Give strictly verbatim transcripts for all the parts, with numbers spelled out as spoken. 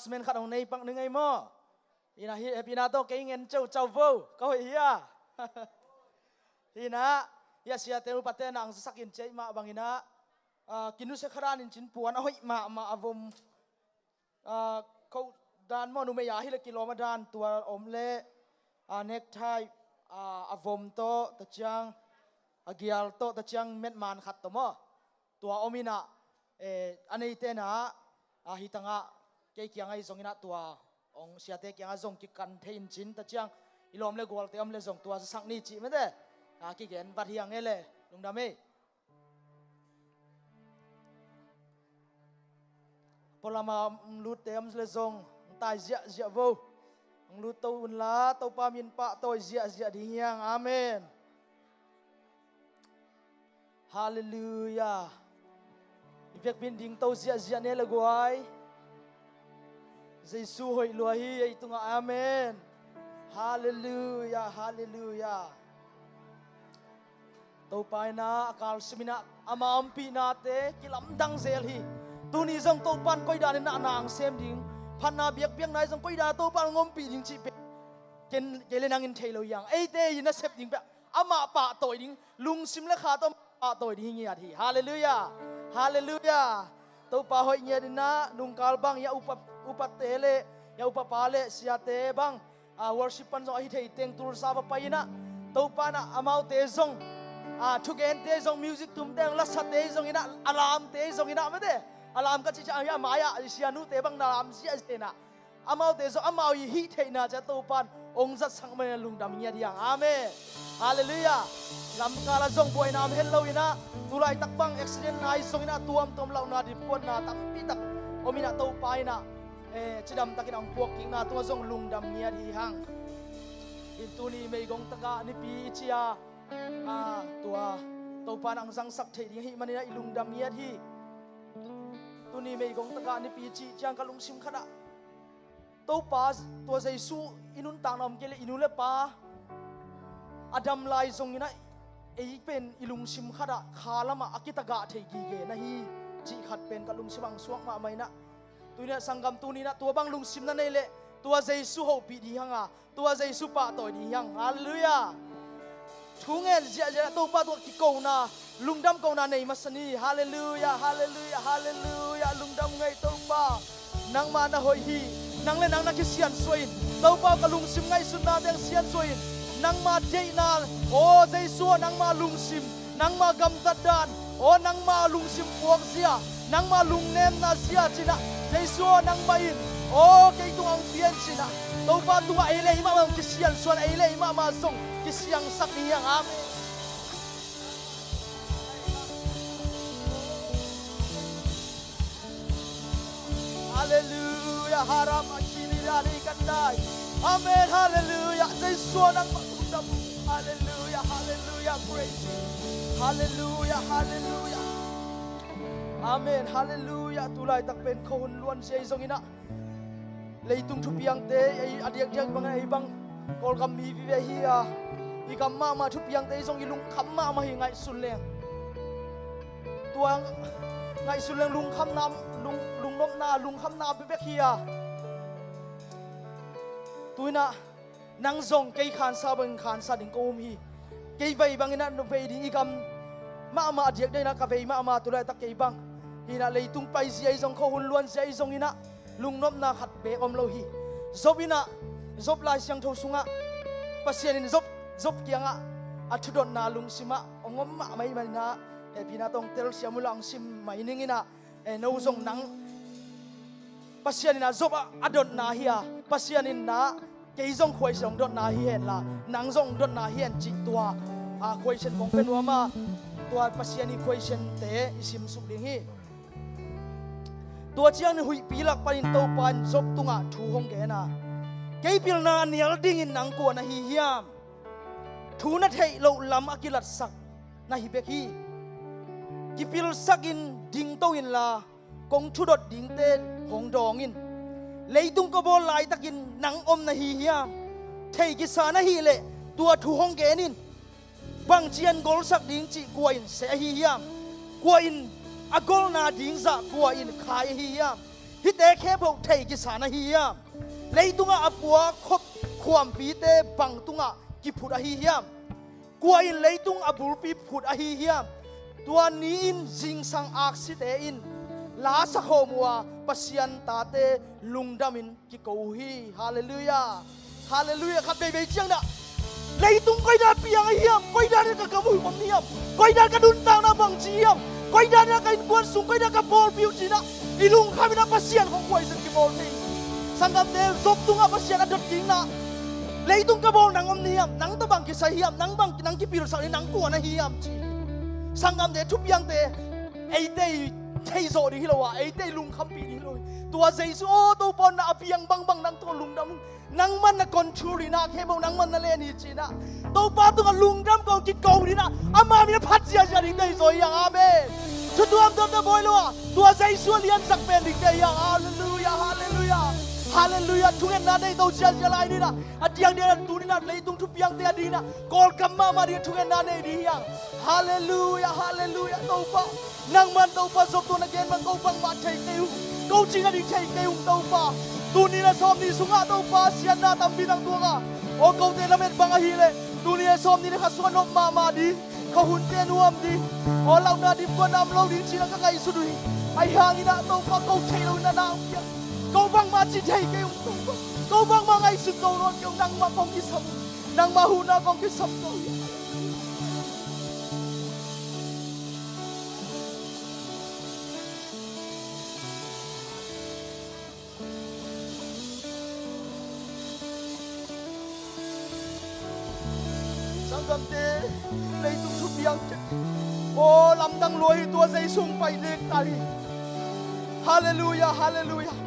Announcement khat hong nei pak ning ei maw? Hi inah, hi hehpihna tawh kei ngen ceucau vo, ka hoih hi a. Hi inah, hi a siate upate na ang zasak in ciah mah bang inah, ah, kinusia kha dan in cin puan a hoih mahmah a vom, ah, koh dan maw, numei a hi le kilawm a dan tua om le, ah, necktie, ah, a vom tawh ta ciang, a gial tawh ta ciang metman khat tawh maw. Tua om inah, eh, a neite inah, ah, hi tangah kei kiangah hi zong inah tua hong siate kiangah zong kikan thei in cin ta ciang i lawm le gualte om le zong tua zasak ni cih mete, ah, kigen vat hi ang e le, lungdam ei. Pualama lutte om le zong hong tai ziahziah vo. Hong lut to unla Topa min pahtawi ziahziah ding hi ang. Amen. Halleluiah. I vekpi in dingto ziahziah ni le guai. Jesu hoih lua hi ei tungah. Amen. Halleluiah, halleluiah. Topa inah a kalsim inah ama ompihnate kilamdang zel hi. Tuni zong Topa in koi dan inah na ang sem ding, phatna biakpiakna i zong koi dan Topa in hong ompih ding cih pen ken, kei le nang in thei lo hi ang. Eite i nasep ding pia amah pahtawi ding, lungsim le kha tawh amah pahtawi ding hi ngiat hi. Halleluiah. Halleluiah. Topa hoih ngiat inah nungkal bang i a upat, upatte le i a upapa le siate bang, ah, worship pan zong ahi thei teng Tulsa va pai inah Topa inah amaute zong, ah, thugente zong, music tumte zong, lasate zong inah, a lamte zong inah mete, a lam ka cih ciang a mai-ah sianute bang na lam ziahziah inah amaute zong amau i hih theihna ciah Topa in hong zatsak man inah lungdam ngiat hi ang. Amen. Halleluiah. Lamkal ah zong buaina om het lo inah tulaitak bang accident na i zong inah tuamtuam lauhna dipkuatna tampitak om inah Topa inah, eh, cidamtakin a hong puakkikna tungah zong lungdam ngiat hi hang. In tuni meigong tagah nipi i ci a, ah, tua Topa in ang zangsak theih ding ahih man inah i lungdam ngiat hi. Tuni meigong tagah nipi i cih ciang ka lungsim khatah Topa, tua Jesu i nuntakna om kei le i nu le pa a dam lai zong inah ei pen i lungsim khatah kha lamah a kitagah thei gige na hi cih khat pen ka lungsim ang suak mahmah inah. Tuni inah sanggam tuni inah tua bang lungsim na nei le tua Jesu hopih ding hi hang a, tua Jesu pahtawi ding hi hang. Halleluiah. Thu ngen ziahziah Topa tungah kikona, lungdam kona nei masa ni. Halleluiah, halleluiah, halleluiah. Lungdam ngei Topa. Nangmah na hoih hi. Nang le nang na kisiansuah in. Topa ka lungsim ngaihsutna teng siansuah in. Nangmah deihna, aw Jesu aw nangmah lungsim, nangmah gamtat dan, aw nangmah lungsim puakzia, nangmah lungnemna zia cinah Jesu aw nangmah in, aw kei tungah hong pia in cinah Topa tungah ei le ei mahmah zong kisiansuah, ei le ei mahmah zong kisiangsak hi hang. Amen. Halleluiah. Haram akili dari kandai. Amen. Halleluiah. Jesu nangmah tungdam. Halleluiah. Halleluiah. Praise Him. Halleluiah. Halleluiah. Amen. Halleluiah. Tulaitak pen khuahun luan sia i zong inah leitung thupiangte, ei a diakdiak bangin ei bang Kawlgam mi vive hi a, i gam mahmah thupiangte i zong i lungkham mahmah hi ngaihsun leng. Tua ngaihsun leng lungkhamna, lung, lungnopna, lungkhamna bekbek hi a. Tu inah nang zong kei khansa bangin khansa ding ko um hi. Kei vei bangin ah vei ding i gam mahmah a diakdiak inah ka vei mahmah tu laitak kei bang. Hi inah leitung paizia i zong khuahun luanzia i zong inah lungnopna khat beek om lo hi. Job inah, Job Lai Siangtho sungah Pasian in Job, Job kiangah a thudotna lungsimah hong om mahmah ahih manin ah hehpihna tawh hong telsiam uh la hong sim mai ning inah, eh, no zong nang Pasian in ah Job ah a dotna hi a, Pasian in ah kei zong khuaisiang dotna hi henla, nang zong dotna hi hen cih tua, a, khuaisiang kong pia nuam a, tua Pasian ii khuaisiangte i simsuk ding hi. Tua ciangin huihpi lak panin Topa in Job tungah thu hong gen a, kei pilna a nial dingin nang kua na hi hiam? Thu na theih loh lam a kilatsak na hi bek hi. Kipilsakin dingto inla, kong thudot dingte hong dawng in. Leitung ka bawl laitakin nang om na hi hiam? Thei kisa na hih leh tua thu hong gen in. Bangci an golsak ding cih kua in seh ahi hiam? Kua in a golna ding zah kua in khai ahi hiam? Hihte khempeuh thei kisa na hi hiam? Leitungah a pua khuampite bang tungah kiphut ahi hiam? Kua in leitung a bulpi phut ahi hiam? Tua ni-in zingsang aksite in la sakhawm uh a, Pasian tate lungdamin kiko uh hi. Halleluiah. Halleluiah. Khat veivei ciangin ah, leitung koi dan piang ahi hiam? Koi dan in ka gam uh om hiam? Koi dan ka nuntakna bangci hiam? Koi dan in ka innkuan sung, koi dan ka pawlpi uh ci-in ah, i lungkham in ah Pasian khong huaizen kibawl thei. Sanggamte, Job tungah Pasian a dot kikna, leitung ka bawl nang om na hiam? Nang tawh bang kisai hiam? Nang bang nang kipilsak ni, nang kua na hi hiam ci hi. Sanggamte, thupiangte eite i theih zawh ding hi lo a, eite i lungkhampih ding hi lo hi. Tua Jesu, aw Topa, na a piang bangbang nang tawh lungdam ung. Nangman na control in ah, khempeuh nangman na len hi ci-in ah, Topa tungah lungdam kong kiko ding in ah, ama min a phat ziahziah dingte hi zaw hi hang. Amen. Thu tuamtuamte bawl lo a, tua Jesu a liansak pen dingte hi hang. Halleluiah, halleluiah, halleluiah. Thungetna nei to ziahziah lai ni in ah, a diakdiak in ah tuni in ah leitung thupiangte a ding in ah, Kawlgam mahmah ding ah thungetna nei ding hi hang. Halleluiah, halleluiah, Topa. Nangman Topa, Job tungah na gen bang, ko bangmah thei kei ung, ko cih nading thei kei ung Topa. Tuni in ah sawmnih sungah Topa, siatna tampi nang tuak a, aw kote lamet bang ahih leh tuni in ah sawmnih le khat sungah nop mahmah ding, ka hunte nuam ding, aw launa dimkuan a om lo ding ci-in ah ka ngaihsut uh hi. Ahi hangin ah Topa, ko theih loin na na hong piak, ko bangmah cih thei kei ung Topa. Ko bangmah ngaihsun zo nawn kei ung, nangmah kong kisam ung. Nangmah huhna kong kisam zo hi. Sanggamte, leitung thupiang ciat, aw lamdang lua hi, tua Jesu hong pai dek ta hi. Halleluiah, halleluiah.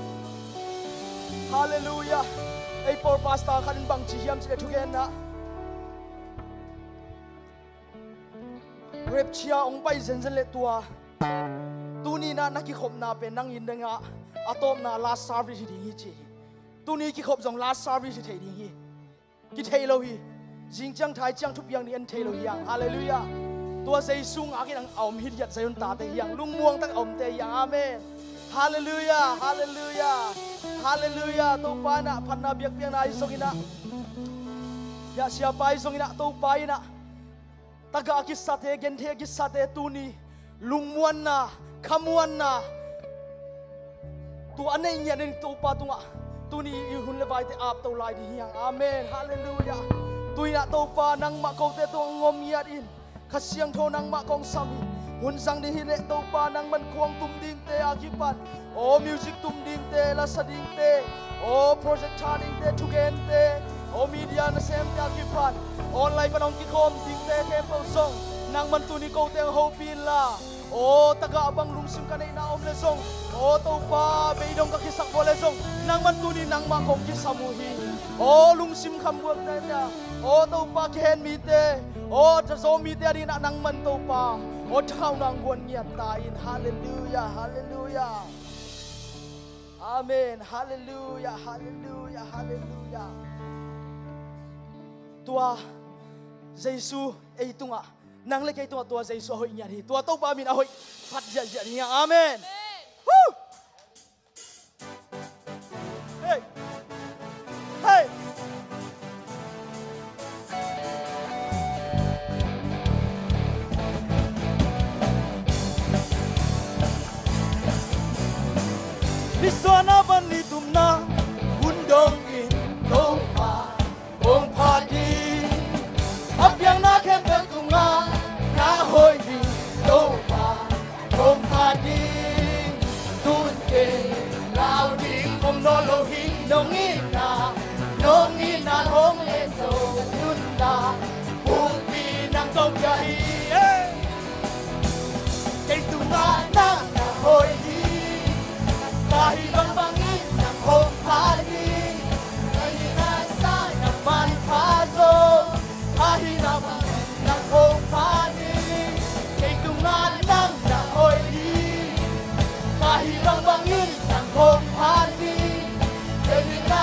Halleluiah. Ei pawl pastor khat in bang ci hiam cih leh, thugenna, rapture hong pai zenzen leh tua tuni in ah na kikhopna pen nang inn dingah a tawpna last service hi ding hi ci hi. Tuni kikhop zong last service hi thei ding hi. Kithei lo hi. Zing ciang thai ciang thupiang ding en thei lo hi hang. Halleluiah. Tua Jesu ngak in a om hi diat Zion tate hi hang. Lungmuang tak a omte hi hang. Amen. Halleluiah, halleluiah, halleluiah. Topa in ah phatna biakpiakna ahi zongin ah, biak siapa ahi zongin ah, Topa in ah tagah a kisate, genthei a kisate tuni lungmuanna, khamuanna, tua a neih ngiat in Topa tungah tuni i hun le vaite apto lai ding hi hang. Amen. Halleluiah. Tu-in ah Topa, nangmah kote tungah ngom ngiat in, Kha Siangtho nangmah kong sam hi. Hun zang ding hi leh Topa, nangman khuang tum dingte a kipan, aw music tum dingte, lasa dingte, aw project tha dingte, thugente, aw media nasemte a kipan, online pan hong kikhawm dingte khempeuh zong nangman tuni kote hong hopih inla, aw tagah bang lungsim ka neihna om leh zong, aw Topa, beidong ka kisak vua leh zong, nangman tuni nangmah kong kisam uh hi. Aw lungsim khambuakte, aw Topa, kihen mite, aw tazaw mite a dingin ah nangman Topa, aw thakhauhna hong guan ngiat ta in. Halleluiah, halleluiah. Amen. Halleluiah, halleluiah, halleluiah. Tua Jesu ei tungah, nang le kei tungah tua Jesu a hoih ngiat hi. Tua Topa min a hoih phat ziahziah ni. Amen. Hei! Hei! Nisuahna pan nitumna hun dongin Topa hong phat ding, a piakna khempeuh tungah na hoih ding Topa hong phat ding. Tun kei lau ding om nawn lo hi, nong itna, nong itna hong en zo, nunna pumpi nang tawh pia hi. Kei tungah nang na hoih hi, ka hih bangbangin nang hong phat hi. Ka hihna sa nang manpha zo, ka hihna bangin nang hong phat hi. Kei tungah nang na hoih hi, ka hih bangbangin nang hong phat hi. Kei hihna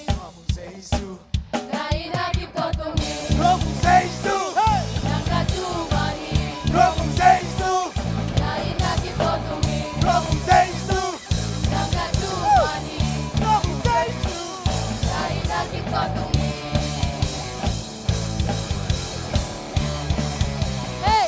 Tua Kung Jesu. Tua Kung Jesu. Hey! Tua Kung Jesu. Tua Kung Jesu. Tua Kung Jesu. Hey!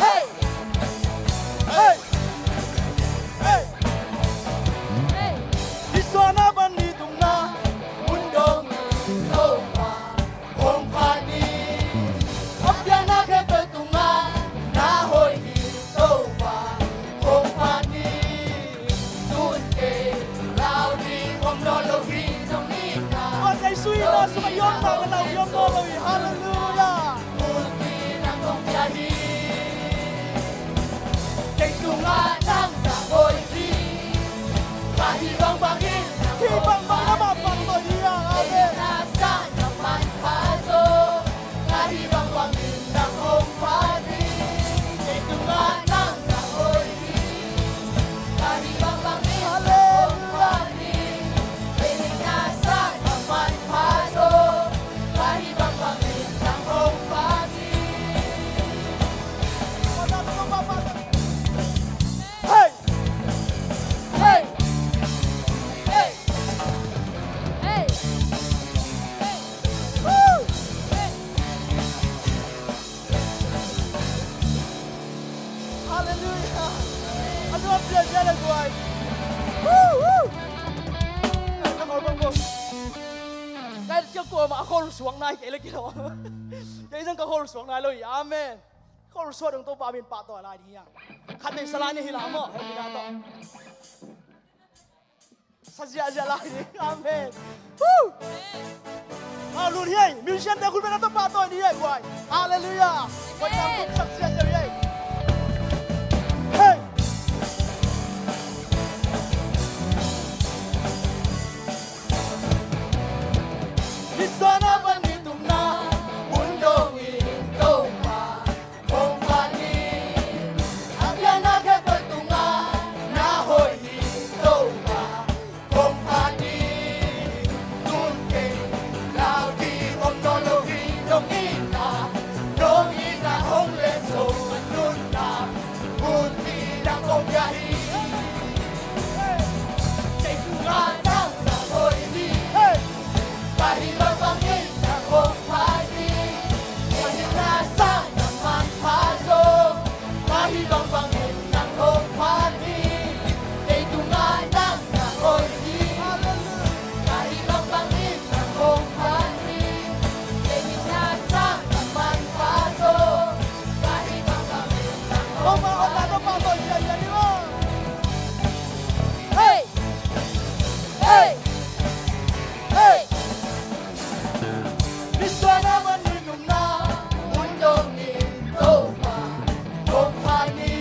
Hey! Hey! Hey! Hey! Isuana ban ni tungna, mundong ni Topa hong phat ni. A pianna khempeuh tungah na hoih hi Topa hong phat ni. Tun kei lau ding om nawn lo hi nong itna. Tua Jesu itna sungah i omna ka lau i om nawn lo hi. Halleluiah. Kei tungah nang na hoih hi. Ka hih bangbangin nang hih bangbang na mapang lo hi a. Amen. Ka hih bangbangin nang hong phat hi. Kei tungah nang na hoih hi. Ka hih bangbangin nang hong phat hi. Kei hih na sang a manpha zaw. Ka hih bangbangin nang hong phat hi. Hey! Hey! Hey! Hey! Hey! Woo! Hey! Halleluiah. A nuam ziahziah le guai. Woo, woo. Ka khol bang bang. Kei cia kuamah a khol suak nai kei le kei lo. Kei zong ka khol suak nai lo hi. Amen. Khol suah dong Topa min pahtawi lai ding hi a. Khat nei sa lai ni hi la maw, hehpihna tawh. Sa ziahziah lai ding. Amen. Woo! Hallelujah. Musician te khut beng na tawh pahtawi ni hi guai. Hallelujah. Guai tam kum sak ziahziah hi. Hey! Nisuahna pan nitumna, hun dongin Topa hong phat ni. A pianna khempeuh tungah na hoih hi Topa hong phat ni. Tun kei lau ding om nawn lo hi, nong itna, nong itna hong len zo ka nunna, hunpi nang hong pia hi. Kei tungah nang na hoih hi. Ka hih bangbangin nang hong phat hi. Kei hihna sang nang manpha zaw. Ka hih bangbangin nang hong phat hi. Kei tungah nang na hoih hi. Ka hih bangbangin nang hong phat hi. Kei hihna sang nang manpha zaw. Ka hih bangbangin nang hong phat hi. Hey! Hey! Hey! Nisuahna man nitumna, hun dongin Topa hong phat ni.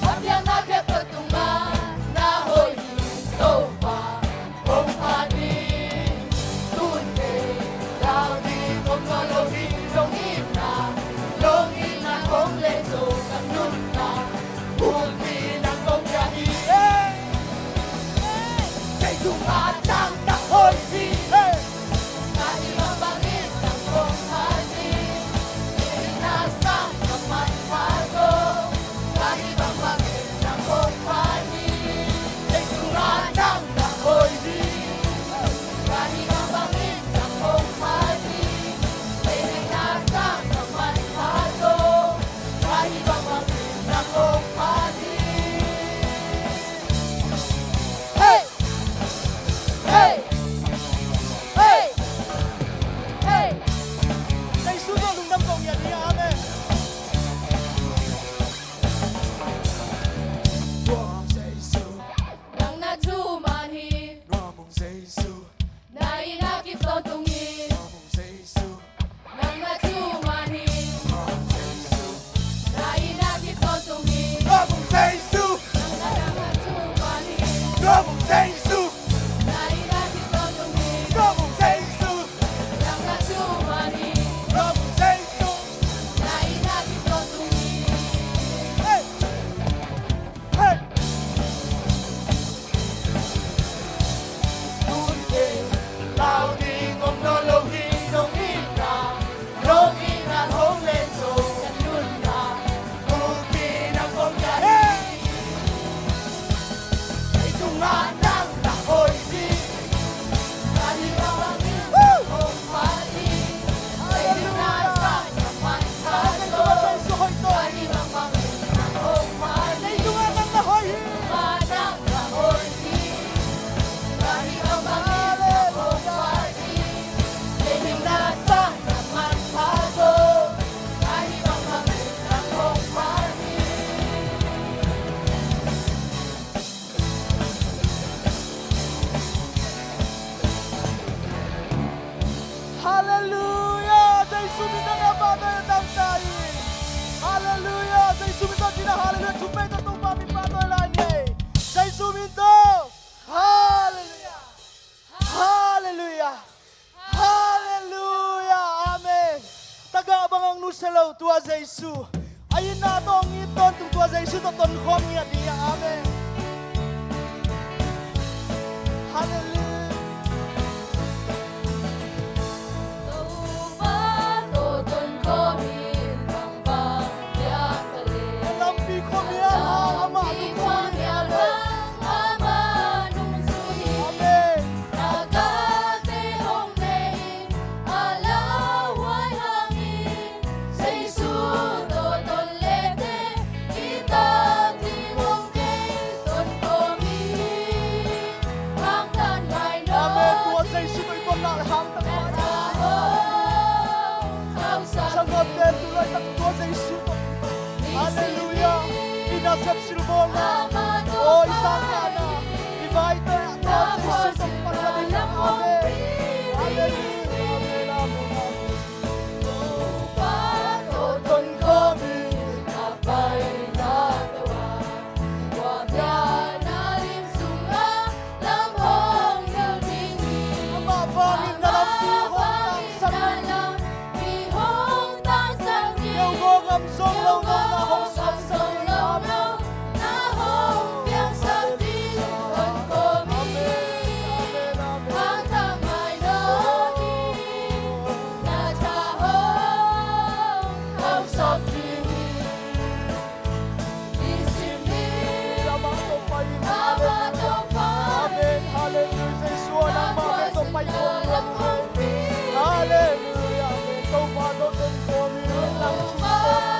A pianna khempeuh tungah na hoih hi Topa hong phat ni. Tun kei lau ding om nawn lo hi, nong itna, nong itna hong len zo ka nunna, hunpi nang hong pia hi. Kei tungah nang na hoih hi. Ka hih bangbangin nang hong phat hi. Kei hihna sang nang manpha zaw. Ka hih bangbangin nang hong phat hi. Kei tungah nang na hoih hi. Ka hih bangbangin nang hong phat hi. Kei hihna sang nang manpha zaw. Ka hih bangbangin nang hong phat hi. Hey! Hey! Hey! Hey! Jesu tawh lungdam kong ngiat ni. Amen. Nuam ung Jesu. Nang na thuman hi. Nuam ung Jesu. Na itna kip tawntung hi. Nuam ung Jesu. Nang na thuman hi. Nuam ung Jesu. Na itna kip tawntung hi. Nuam ung Jesu. Nang na, nang na thuman hi. Nuam ung Jesu. Na itna kip tawntung hi. Nuam ung Jesu. Nang na thuman hi. Nuam ung Jesu. Na itna kip tawntung hi. Hey! Hey! Tun kei lau ding om nawn lo hi, nong itna, nong itna hong len zo ka nunna, hunpi nang hong pia hi. Kei tungah nang na hoih hi. Ka hih bangbangin nang hong phat hi. Kei hihna sang nang manpha zaw. Ka hih bangbangin nang hong phat hi. Kei tungah nang na hoih hi. Kei tungah nang na hoih hi. Ka hih bangbangin nang hong phat hi. Kei hihna sang nang manpha zaw. Ka hih bangbangin nang hong phat hi. Halleluia! Jesu min tawh na pahtawi na tamta hi. Halleluia! Jesu min tawh cina halleluia! Thupi tawh Topa min pahtawi lai ni. Jesu min tawh. Halleluia! Halleluia! Halleluia! Amen. Tagah bang hong nusia lo tua Jesu, a itna tawh hong it tawntung tua Jesu tawh tonkhawm ngiat ding hi. Amen. Halleluia. Topa tawh tonkhawm in bangbang piang ta leh, lampi khuamial hang amah nungzui. Amen. Aw, i sangkahna, i vaite ah Topa Jesu tawh pan ka ding hi. Amen. Halleluia. Amen, amen, amen. Topa tawh tonkhawm in, a paina tawh a, tua pianna lim sungah lam hong hilh ding hi. Amah vangin na lampi hong taksak in. Keu gawh gam zong lo na hong suaksak in. Amen. Amen, amen, amen. Amen. Halleluia. Jesu, nangmah bek tawh pai khawm nuam ing. Halleluia. Amen. Topa tawh tonkhawm in, nang thu tawh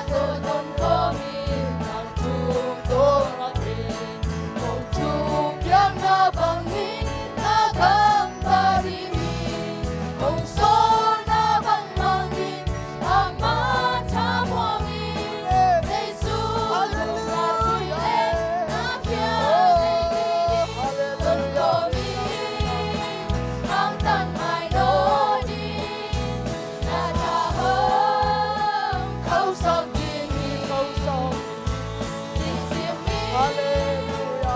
Amen. Halleluia.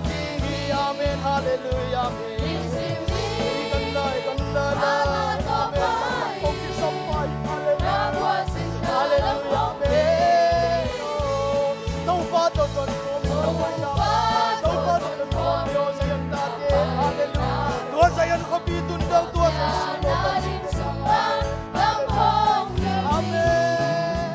Amen. Amen. Halleluia. Amen. Topa tawh tonkhawm in, Topa tawh tonkhawm in, aw Zion tate. Halleluia. Tua Zion khuapi tun deuh tua Jesu tawh tonkhawm in. Amen.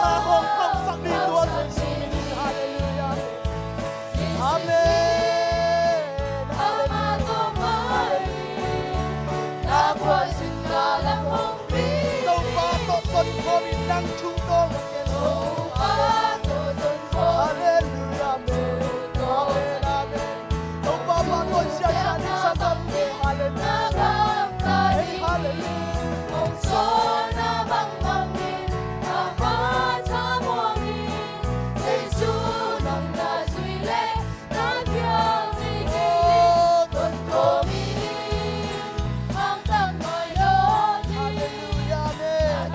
Tha hong khauhsak ding tua Jesu min in. Halleluia. Amen. Halleluia. Topa tawh tonkhawm in, nang thu tawh ka ken. Halleluia. Amen. Amen. Amen. Topa pa tawh siasia ding sa tam ni. Halleluia. Hey, halleluia. Halleluia. Amen.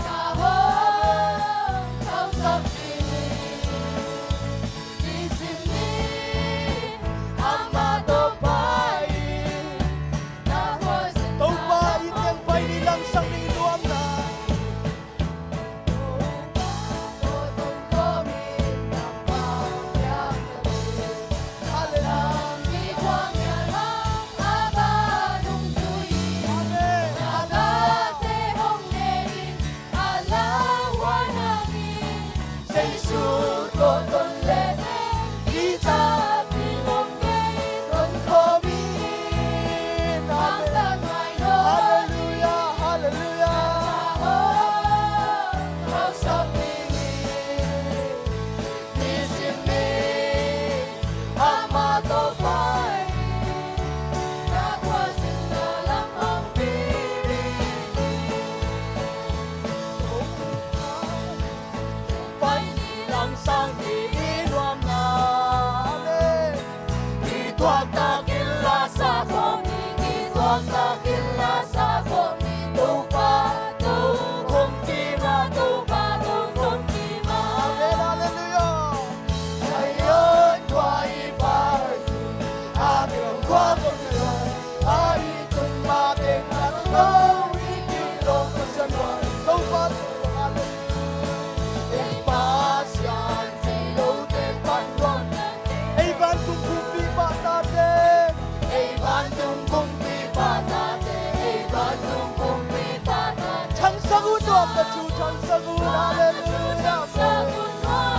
Hallelujah.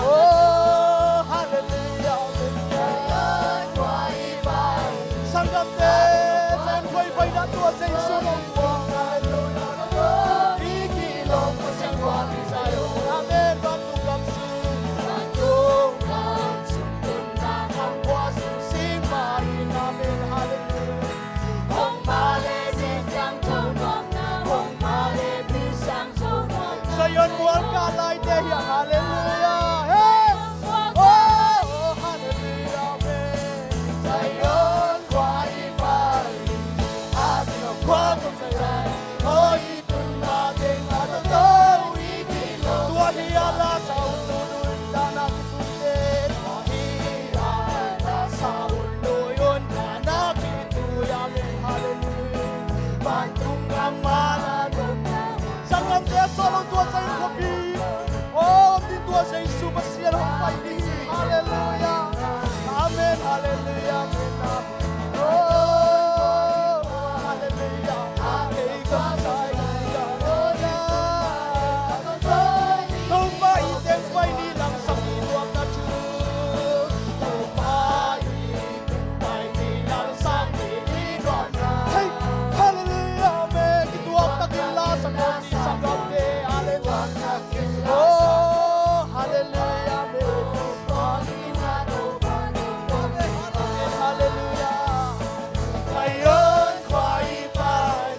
Oh, hallelujah. Sanggamte, Zion khuai paina tua Jesu lo. Hallelujah. Amen. Vantung gam sung. Amen. Hallelujah. Zion mual ka laite hi a, hallelujah. Hey! Oh, oh, hallelujah, amen. Zion khua i pai, a ding a khua kong Zion. Oh, i tun ma ding a to to i ki lo. Tua hi a la sa un nu nu in ta na ki tun de. Hi a la sa un nu un ta na ki tun, amen, hallelujah. Vantung gam mana dong. Sanggamte, solo tua Zion khuapi. Oh, ti tua Jesu Pasian hong pai ding hi. Hallelujah. Amen. Hallelujah. Amen. Amen. Oh, hallelujah. Hei kong Zion. Topa i teng pai ni, langsang ni, nuam na thu. Topa i Hey, hallelujah, amen. Kituak takin la sa ko ni, sanggamte, hallelujah. Oh, hallelujah, amen. Hallelujah. Zion khua i pai.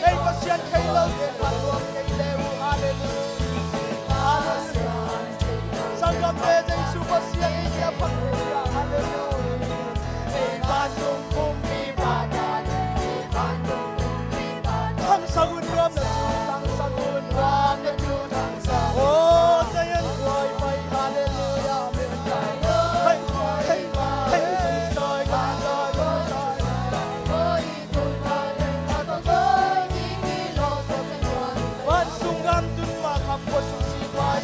Ei Pasian thei lo te, a luang kei le uh, hallelujah. Hallelujah. Sanggamte, Jesu Pasian i cia phang thei a, hallelujah. Ei vantung kumpi pa ta, ei vantung kumpi pa ta. Thangsak un, nuam na thu, thangsak un, nuam na thu, thangsak un. Oh, Zion khua i pai, hallelujah, amen. Hey, hey, hey, hey, joy, joy, joy, joy. Van sung gam tun ma kham khua sung si pai.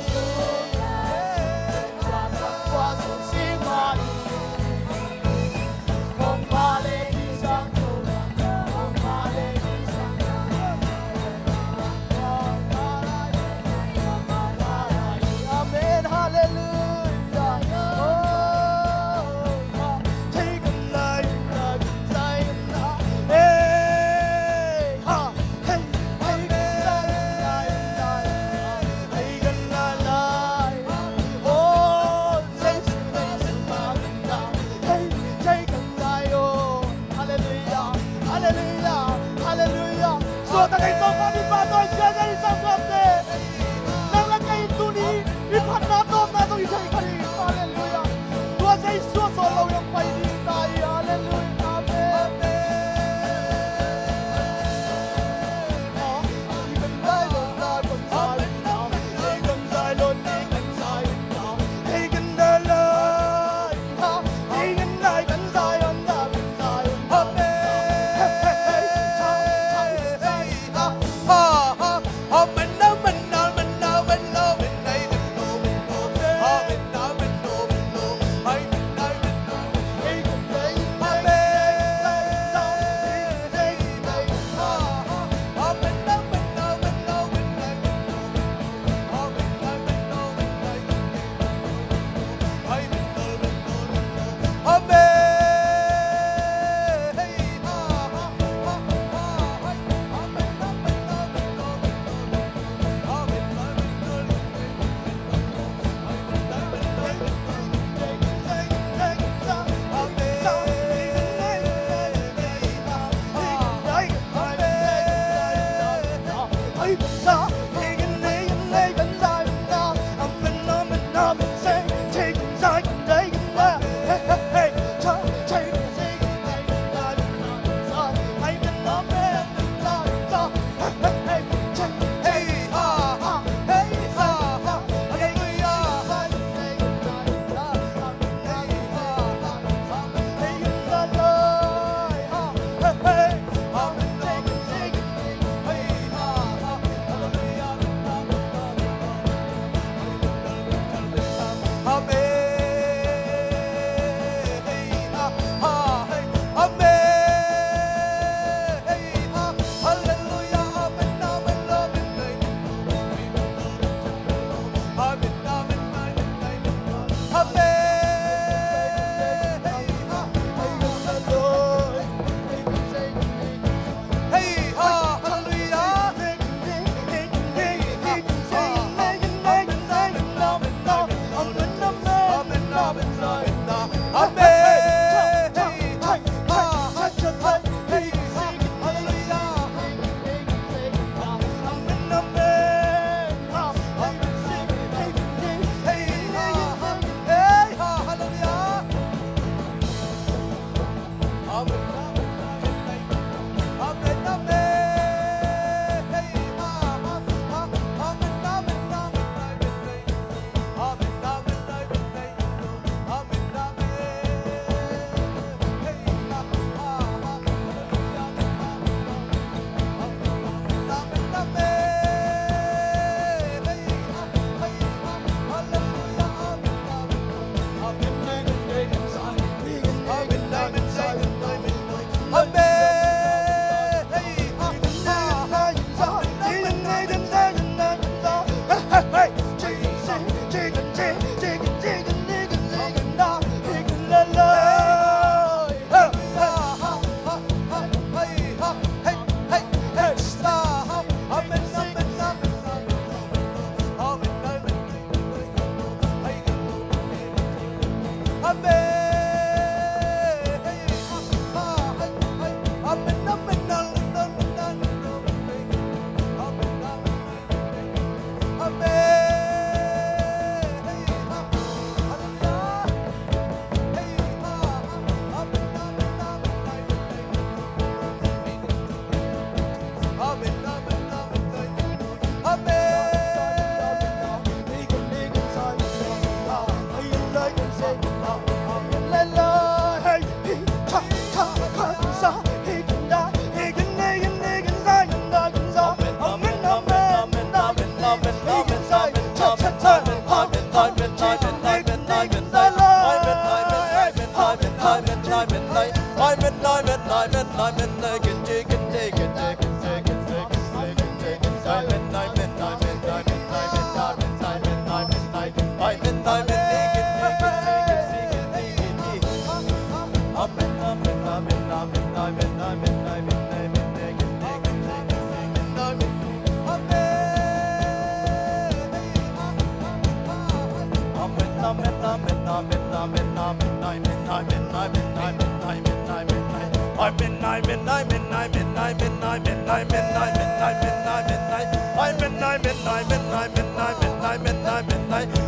Amen.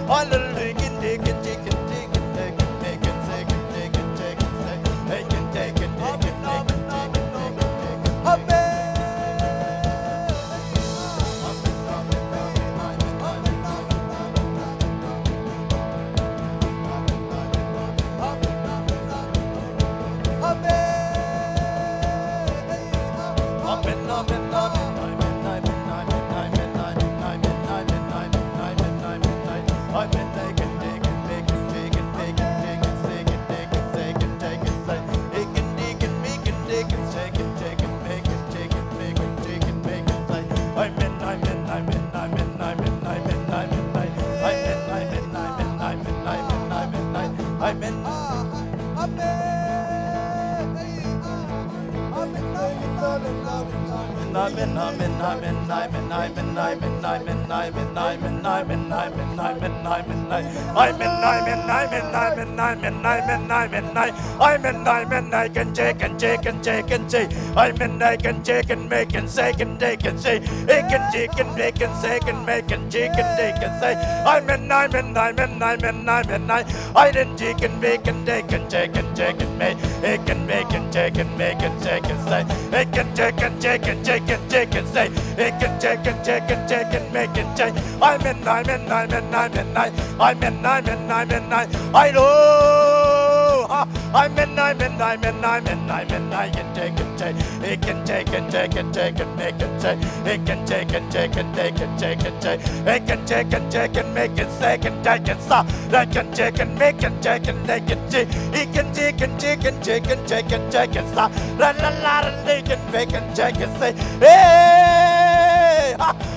Hallelujah. Amen. Hallelujah.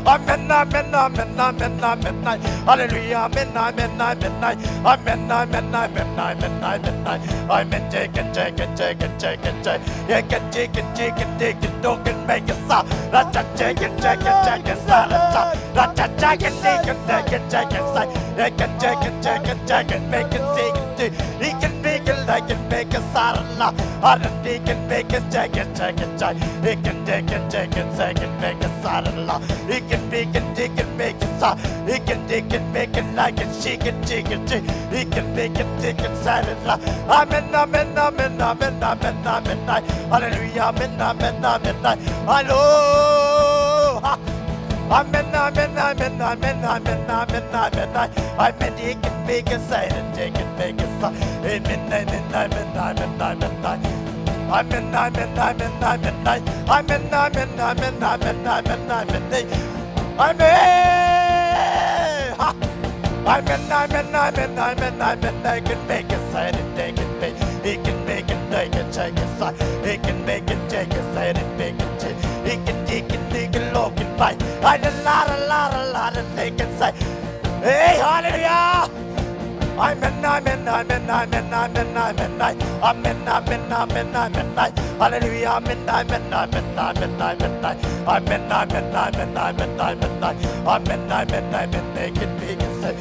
Amen, amen, amen, amen, amen, amen. Hallelujah, amen, amen, amen, amen. Amen, amen, amen, amen, amen, amen. Amen, shake and shake and shake and shake and shake. Yeah, can shake and shake and shake and don't can make it stop. Let's just shake and shake and shake and stop. Let's just, let's just shake and shake and shake and shake and say. Yeah, can shake and shake and shake and make it sing. He can make it, like it, make it, sa, la, la. He can make it, take it, take it, take it. He can take it, take it, take it, make it, sa, la, la. He can make it, take it, make it, sa. He can take it, make it, like it, shake it, shake it, shake. He can make it, take it, sa, la, la. Amen, amen, amen, amen, amen, amen. Hallelujah, amen, amen, amen, amen. Hallelujah. Amen, amen, amen, amen, amen, amen, amen. Amen, he can make it, say it, take it, make it, say. Amen, amen, amen, amen, amen, amen. Amen, amen, amen, amen, amen. Amen, amen, amen, amen, amen, amen. Amen. Ha. Amen, amen, amen, amen, amen. I can make it, say it, take it, make. He can make it, take it, take it, say. He can make it, take it, say it, make it, take. He can, he can, he can, look and fight. I can, la, la, la, la, la, la, they can say. Hey, hallelujah. Amen, amen, amen, amen, amen, amen, amen. Amen, amen, amen, amen, amen. Hallelujah, amen, amen, amen, amen, amen, amen. Amen, amen, amen, amen, amen, amen. Amen, amen, amen, they can make it, say.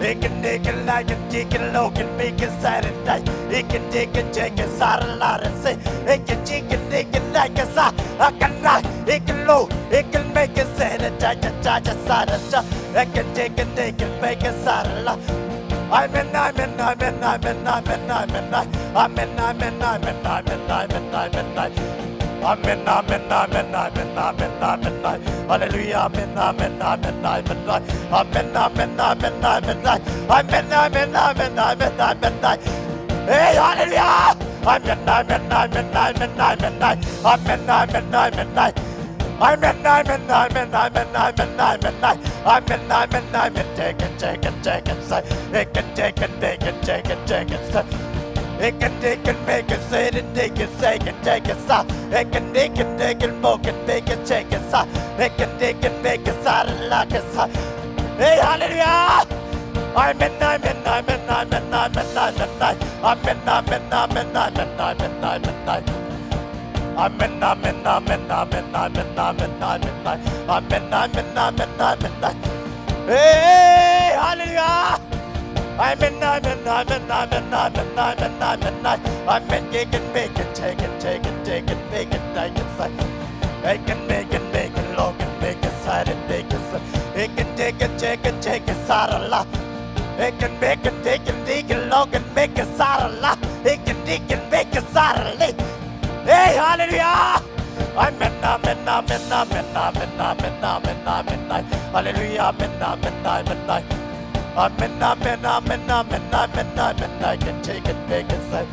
He can, he can, like it, he can, look and make it, say it, like. He can, he can, take it, sa, la, la, say. He can, he can, he can, like it, sa, I can, like, he can, look, he can make it, say it, cha, cha, cha, cha, sa, da, cha. He can, he can, he can, make it, sa, la, la. Amen, amen, amen, amen, amen, amen, amen. Amen, amen, amen, amen, amen, amen, amen. Amen, amen, amen, amen, amen, amen. Hallelujah, amen, amen, amen, amen, amen. Amen, amen, amen, amen, amen. Amen, amen, amen, amen, amen, amen. Hey, hallelujah. Amen, amen, amen, amen, amen, amen. Amen, amen, amen, amen. Amen, amen, amen, amen, amen, amen, amen. Amen, amen, amen. Take it, take it, take it, say. Take it, take it, take it, take it, take it, say. Take it, take it, make it, say it, take it, say it, take it, say. Take it, take it, take it, make it, make it, take it, say. Take it, take it, make it, say it, like it, say. Hey, hallelujah! Amen, amen, amen, amen, amen, amen, amen. Amen, amen, amen, amen, amen, amen, amen. Amen, amen, amen, amen, amen, amen, amen, amen. Amen, amen, amen, amen, amen. Hey, hallelujah. Amen, amen, amen, amen, amen, amen, amen, amen. Amen, he can make it, take it, take it, take it, make it, take it, say. He can make it, make it, Lord, can make it, say it, make it, say. He can take it, take it, take it, say it, la. He can make it, he can, he can, Lord, can make it, say it, la. He can, he can make it, say it, la. Hey, hallelujah! Amen, amen, amen, amen, amen, amen, amen, amen, amen. Hallelujah, amen, amen, amen, amen. Amen, amen, amen, amen, amen, amen. I can take it, make it, say.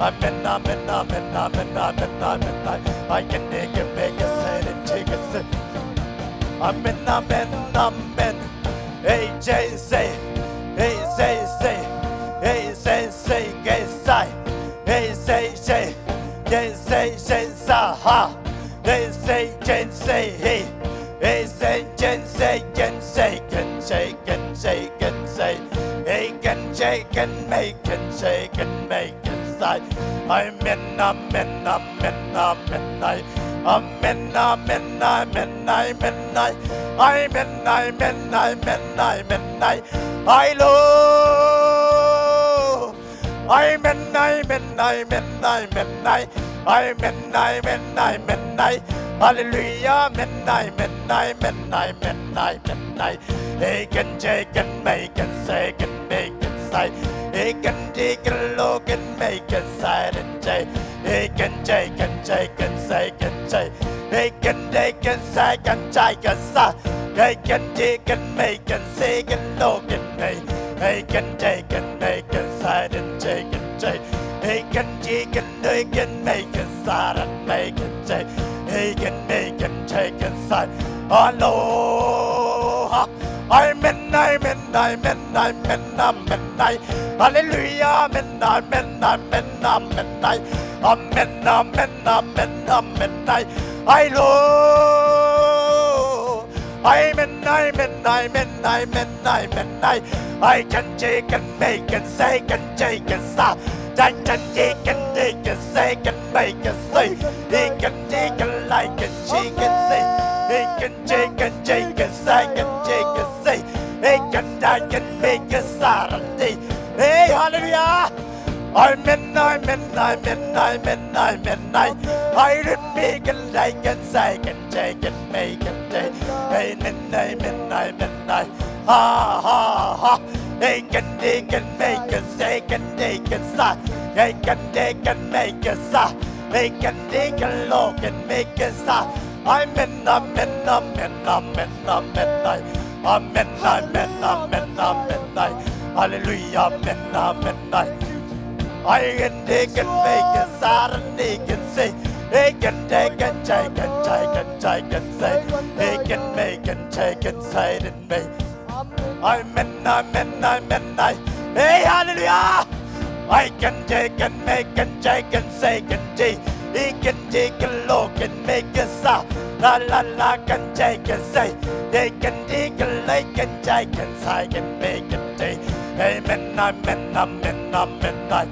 Amen, amen, amen, amen, amen, amen, amen. I can take it, make it, say it, take it, say. Amen, amen, amen. Hey, J C. Hey, J C. Hey, J C, J C. Hey, J C. J C, J C, ha. J C, J C, hey. Hey, J C, J C, J C, J C, J C. Hey, J C, J C, make it, J C, J C, make it, say. Amen, amen, amen, amen, I. Amen, amen, amen, amen, I. Amen, amen, amen, amen, I. I, Lord. Amen, amen, amen, amen, I. Amen, amen, amen, I. Hallelujah, amen, amen, amen, amen, amen, I. He can, he can, make it, say, can make it, say. He can, he can, look and make it, say, and say. He can, he can, he can, say, can say. He can, he can, say, can say, can say. He can, he can, make it, say, can look and make. He can, he can, make it, say, and say, can say. He can, he can, he can, make it, say, and make it, say. He can, he can, he can, say. Aloha. Amen, amen, amen, amen, amen, I. Hallelujah, amen, amen, amen, amen, I. Amen, amen, amen, amen, I. I, Lord. Amen, amen, amen, amen, amen, I. I can, he can, make it, say, can, he can, say. I can, he can, he can, say, can, make it, say. He can, he can, like it, she can, say. He can, he can, he can, say, can, he can, say. He can, I can, make it, say. Hey, Halleluia. Amen, amen, amen, amen, amen. Ai, rin mi kan dai kan sai kan jai kan mei kan dai. Amen, amen, amen, ai. Ha, ha, ha. Ei kan di kan mei kan sai kan dai kan sa. Ei kan di kan mei kan sa. Ei kan di kan lo kan mei kan sa. Amen, amen, amen, amen, amen, ai. Amen, amen, amen, amen, ai. Halleluia, amen, amen, ai. Ai, kan di kan mei kan sa ran di kan si. Ei kan di kan jai kan jai kan jai kan sai. Ei kan mei kan jai kan sai ran mei. Amen, amen, amen, ai. Ei, halleluia. Ai, kan jai kan mei kan jai kan sai kan jai. Ei kan di kan lo kan mei kan sa. La la la kan jai kan sai. Ei kan di kan lai kan jai kan sai kan mei kan jai. Amen, amen, amen, amen, ai.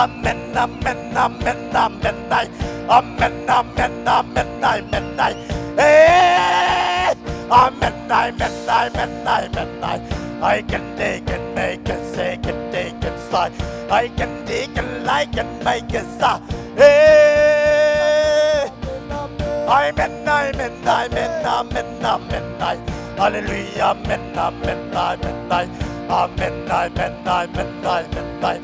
Amen, amen, amen, amen, ai. Amen, amen, amen, amen, ai. Ei. Amen, amen, amen, amen, ai. Ai kan di kan mei kan sai kan di kan sai. Ai kan di kan lai kan mei kan sa. Ei. Amen, amen, amen, amen, amen, ai. Halleluia, amen, amen, amen, ai. Amen, amen, amen, amen, ai.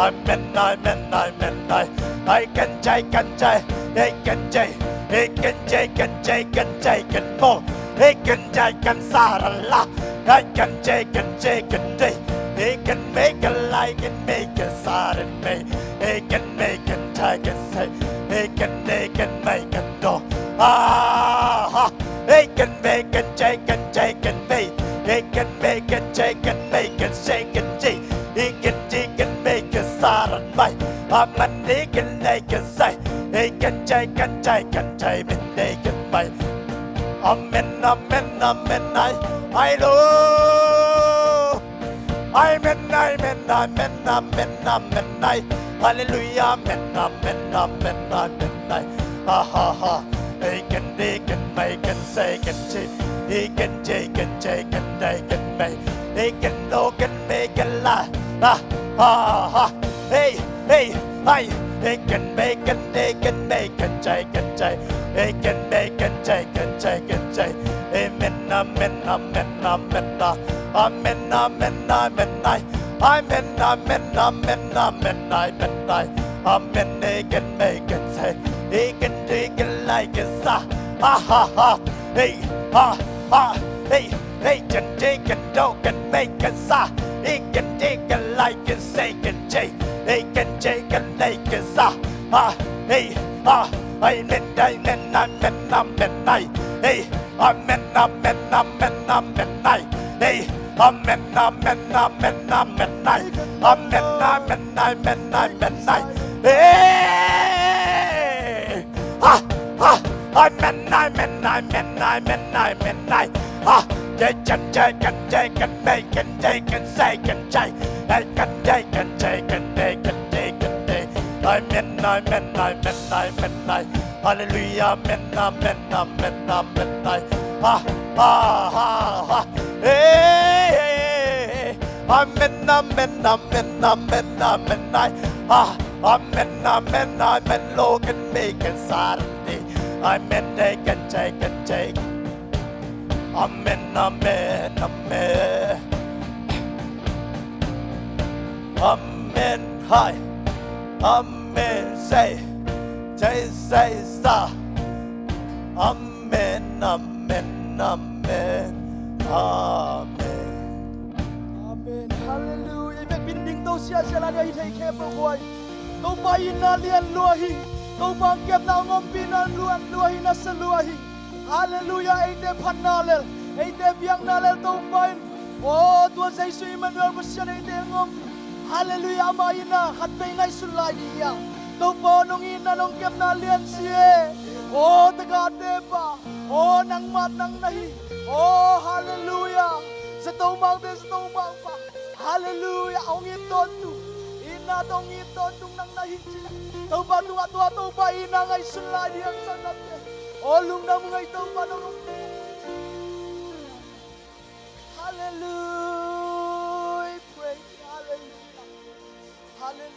Amen, amen, amen, ai. Ai kan jai kan jai, ei kan jai, ei kan jai kan jai kan jai kan mo. Ei kan jai kan sa ra la. Ai kan jai kan jai kan jai. Ei kan mei kan lai kan mei kan sa ran mei. Ei kan mei kan jai kan sai. Ei kan di kan mei kan do. Ah, ha. Ei kan mei kan jai kan jai kan mei. Ei kan mei kan jai kan mei kan sai kan jai. Ei kan di kan mei kan sa ran mei. Amen, ei kan di kan sai. Ei kan jai kan jai kan jai men di kan mei. Amen, amen, amen, ai. Ai lo. Amen, amen, amen, amen, amen, ai. Halleluia, amen, amen, amen, amen, ai. Ha, ha, ha. Ei kan di kan mei kan sai kan jai. Ei kan jai kan jai kan dai kan mei. Ei kan do kan mei kan la. Ha, ha, ha. Ei, ei, ai. Ei kan mei kan di kan mei kan jai kan jai. Ei kan mei kan jai kan jai kan jai. Amen, amen, amen, amen, ai. Amen, amen, amen, ai. Amen, amen, amen, amen, ai, amen, ai. Amen, ei kan mei kan sai. Ei kan di kan lai kan sa. Ha, ha, ha. Ei, ha, ha. Ei, ei kan di kan do kan mei kan sa. Ei kan di kan lai kan sai kan jai. Ei kan jai kan lai kan sa. Ha, ei, ha. Amen, amen, amen, amen, ai. Ei. Amen, amen, amen, amen, ai. Ei. Amen, amen, amen, amen, ai. Amen, amen, amen, amen, ai. Ei. Ah, ah. Amen, amen, amen, amen, amen, ai. Ah. Jai kan, jai kan, jai kan, mei kan, jai kan, sai kan, jai. Ei kan, jai kan, jai kan, mei kan, jai kan, jai. Amen, amen, amen, amen, ai. Halleluia, amen, amen, amen, amen, ai. Ha, ha, ha, ha. Ei, ei, ei, ei. Amen, amen, amen, amen, amen, ai. Ha, amen, amen, amen, lo kan mei kan sa ran di. Amen, ei kan jai kan jai. Amen, amen, amen. Amen, hai. Amen, sai. Jai sai sa. Amen, amen, amen. Amen. Amen. Halleluia. I vekpi in ding to siasia la nia hi thei khe peuh guai. Topa itna lian lua hi. Topa kepna ompihna lian lua hi, nasa lua hi. Halleluia, eite phatna lel, eite biakna lel Topa in. Aw, tua Jesu Immanuel Pasian eite ngom. Halleluia, ama itna khatvei ngaihsun lai dih hiam? Topa aw, nong itna nong kepna lian si e. Aw, tagahte pa. Aw, nangmah nang na hi. Aw, halleluia. Zato mangte, zato mangpa. Halleluia, hong it tawntung. Itna tawh hong it tawntung nang na hi ci. Topa tungah tua Topa itna ngaihsun lai dih hiam, sanate? Aw, lungdam uh ngai Topa nong om. Halleluia, praise, halleluia. Halleluia.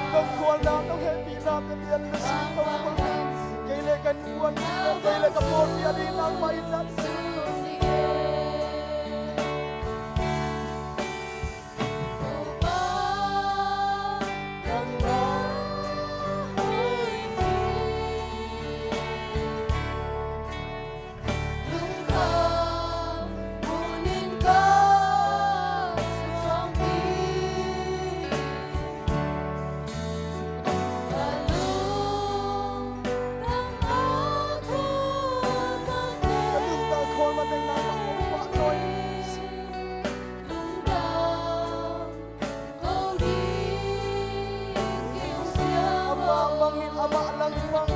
Kong khualna, kong hehpihna, ka lian ka sin kong khual. Kei le ka innkuan, kei le ka pawlpi a ding nangmah in na. Ka lungtang khawl mateng nangmah kong pahtawi. Amah mangngilh, amah langpang.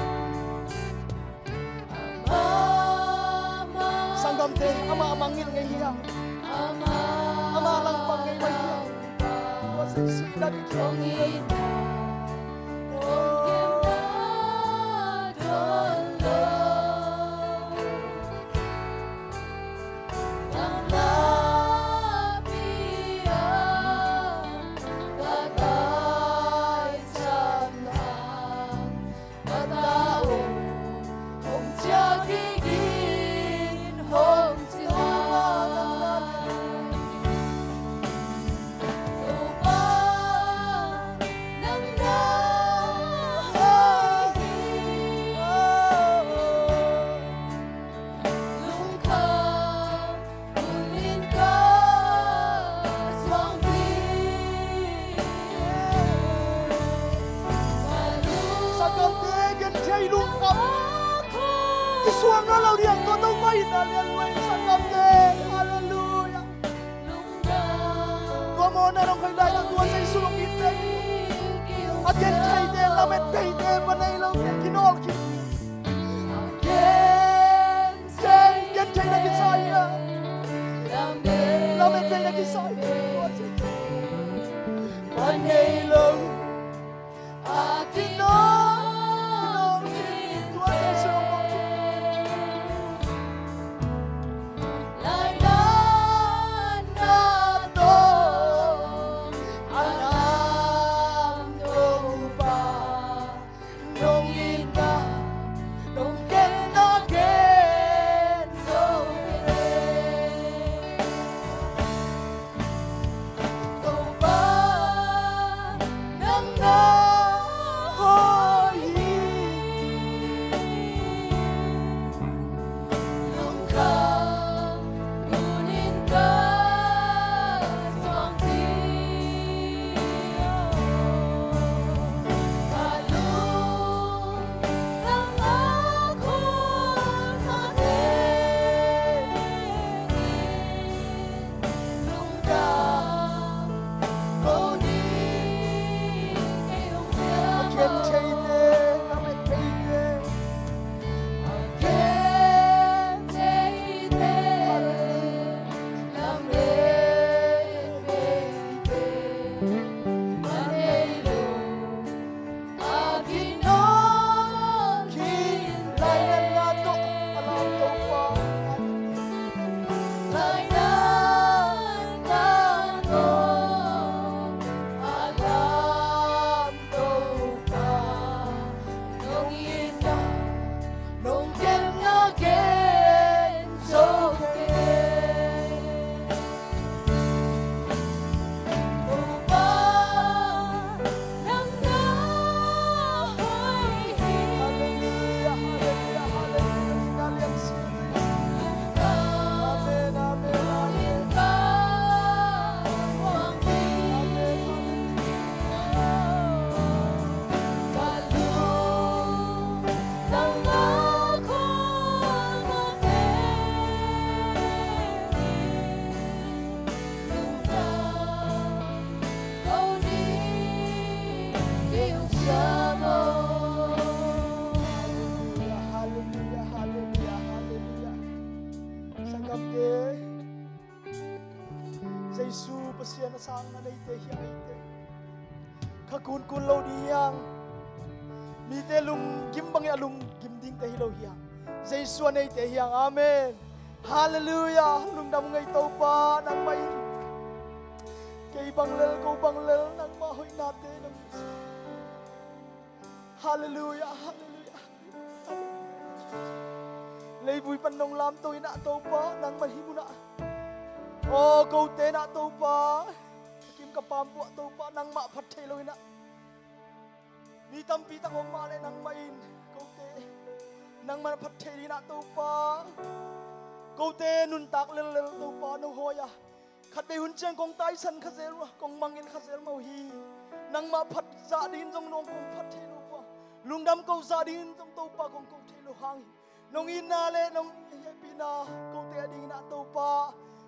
Sanggamte, amah mangngilh ngei hiam? Amah langpang ngei mah hiam? Tua Jesuh in a dihthiam. Sanggamte, genthei lungkham i suang nawn lo ding a, tua Topa in a lian lua hi, sanggamte. Halleluia. Tua mawhna hong hoih lai, tua Jesuh hong it pek. A gentheite, lametbeite, pa nei lo, kinawl khin. Genthei, genthei na kisai a, lametbei na kisai. Pa nei lo a kinawl, kinawl, tua Jesuh hong it. Lainat na tawh a nam Topa. Pasian a sang a neite hi a, eite kha kunkun lo ding hi hang. Mite lunggim bangin a lunggim dingte hi lo hi hang. Jesu a neite hi hang. Amen. Halleluiah. Lungdam ngei Topa, nangmah in kei bang lel, ko bang lel, nangmah hoihnate nang. Halleluiah, halleluiah. Leivui pan nong lamto in ah Topa, nangmah hih munah. Aw, kote in ah Topa, ka kim ka pampuah Topa, nangmah phat thei lo in ah. Mi tampi tak om mah leh nangmah in kote nangmah phat thei ding in ah Topa. Kote nuntak lellel Topa, nong hawi a. Khatvei hun ciang kong taisan kha zel uh a, kong mangngilh kha zel mah uh hi. Nangmah phat zah dingin zong nong kong phat thei lo uh a, lungdam ko zah dingin zong Topa kong ko thei lo hang hi. Nong itna le nong hehpihna kote a dingin ah Topa,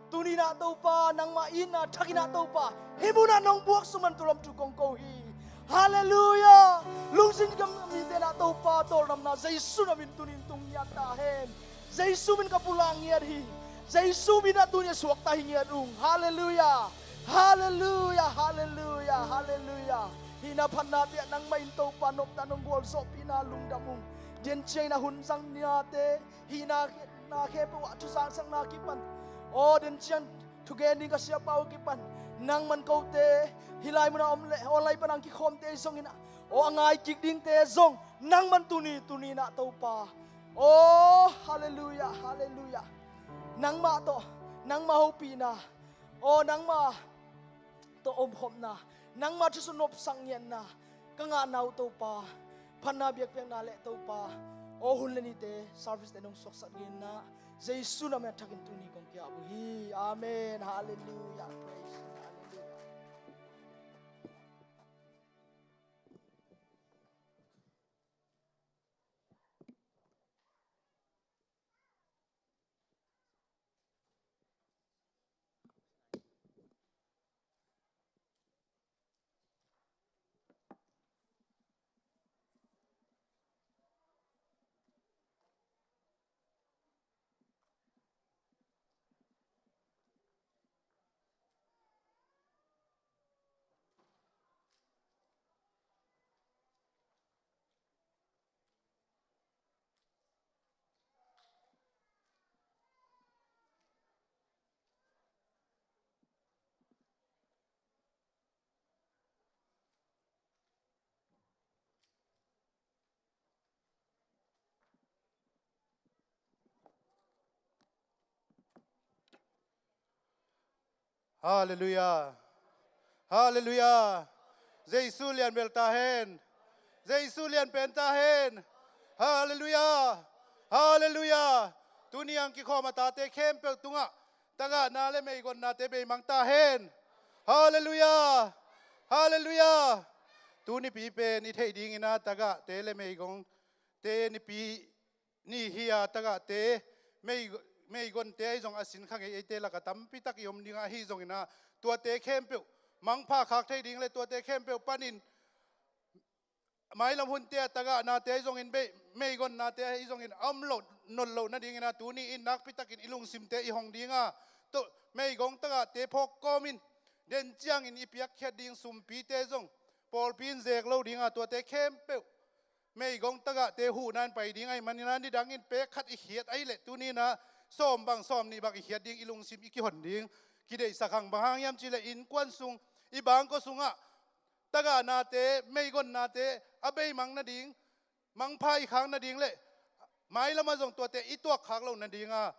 tuni in ah Topa, nangmah itna thak in ah Topa, hih munah nong buak sung man tu lam tu kong ko hi. Halleluiah. Lungsim gam mite in ah Topa, tawldamna Jesu na min tuni in tung ngiat ta hen. Jesu min ka pulak ngiat hi. Jesu min ah tuni a suakta hi ngiat ung. Halleluiah. Halleluiah, halleluiah, halleluiah. Hihna phatnate ah nangmah in Topa nopna nong gualzawhpihna lungdam ung. Denciang in ah hun zangnate, hihna na khempeuh ah thuzangsakna kipan, aw, denciang thugen ding ka siapa uh kipan, nangman kote hih lai munah om le online pan hong kikhawmte zong in ah, aw, a ngai kik dingte zong nangman tuni, tuni in ah Topa. Aw, halleluiah, halleluiah. Nangmah tawh, nangmah hopihna, aw, nangmah tawh omkhopna, nangmah thusun nopsak ngiatna ka ngahna uh Topa, phatna biakpiakna le Topa, aw, hun le nite service te nong suaksak dingin ah Jesu na min a thakin tuni kong ki-ap uh hi. Amen. Halleluiah. Praise you. Halleluiah. Halleluiah. Halleluiah. Jesu lian bel ta hen. Jesu lian pen ta hen. Halleluiah. Halleluiah. Tuni hong kikhawm a tate khempeuh tungah tagahna le meigonnate beimang ta hen. Halleluiah. Halleluiah. Tunipi pen i theih dingin ah tagahte le meigongte nipi ni hi a, tagahte, mei, meigonte ahi zong a sin kha ngei eite lakah tampi tak i om dingah, ahi zongin ah tuate khempeuh mangpha khak thei ding le tuate khempeuh panin mailam hunte ah tagahnate ahi zongin, bei, meigonnate ahi zongin a om loh, nolh loh nadingin ah tuni in nakpi takin i lungsimte i hong ding a, to, meigong tagahte phawk kawmin den ciangin i piakkhiat ding sumpite zong pawlpi in zek lo ding a, tuate khempeuh meigong tagahte huhna in pai ding ahih manin ah nidangin pek khat i khiat ahih leh tuni in ah sawm bang, sawm nih bang i khiat ding, i lungsim i kihon ding kideihsak hang. Bang hang hiam cih leh innkuan sung, i bangkua sungah tagahnate, meigonnate a beimang nading, mangpha i khak nading le mailamah zong tuate i tuakkhak loh nading a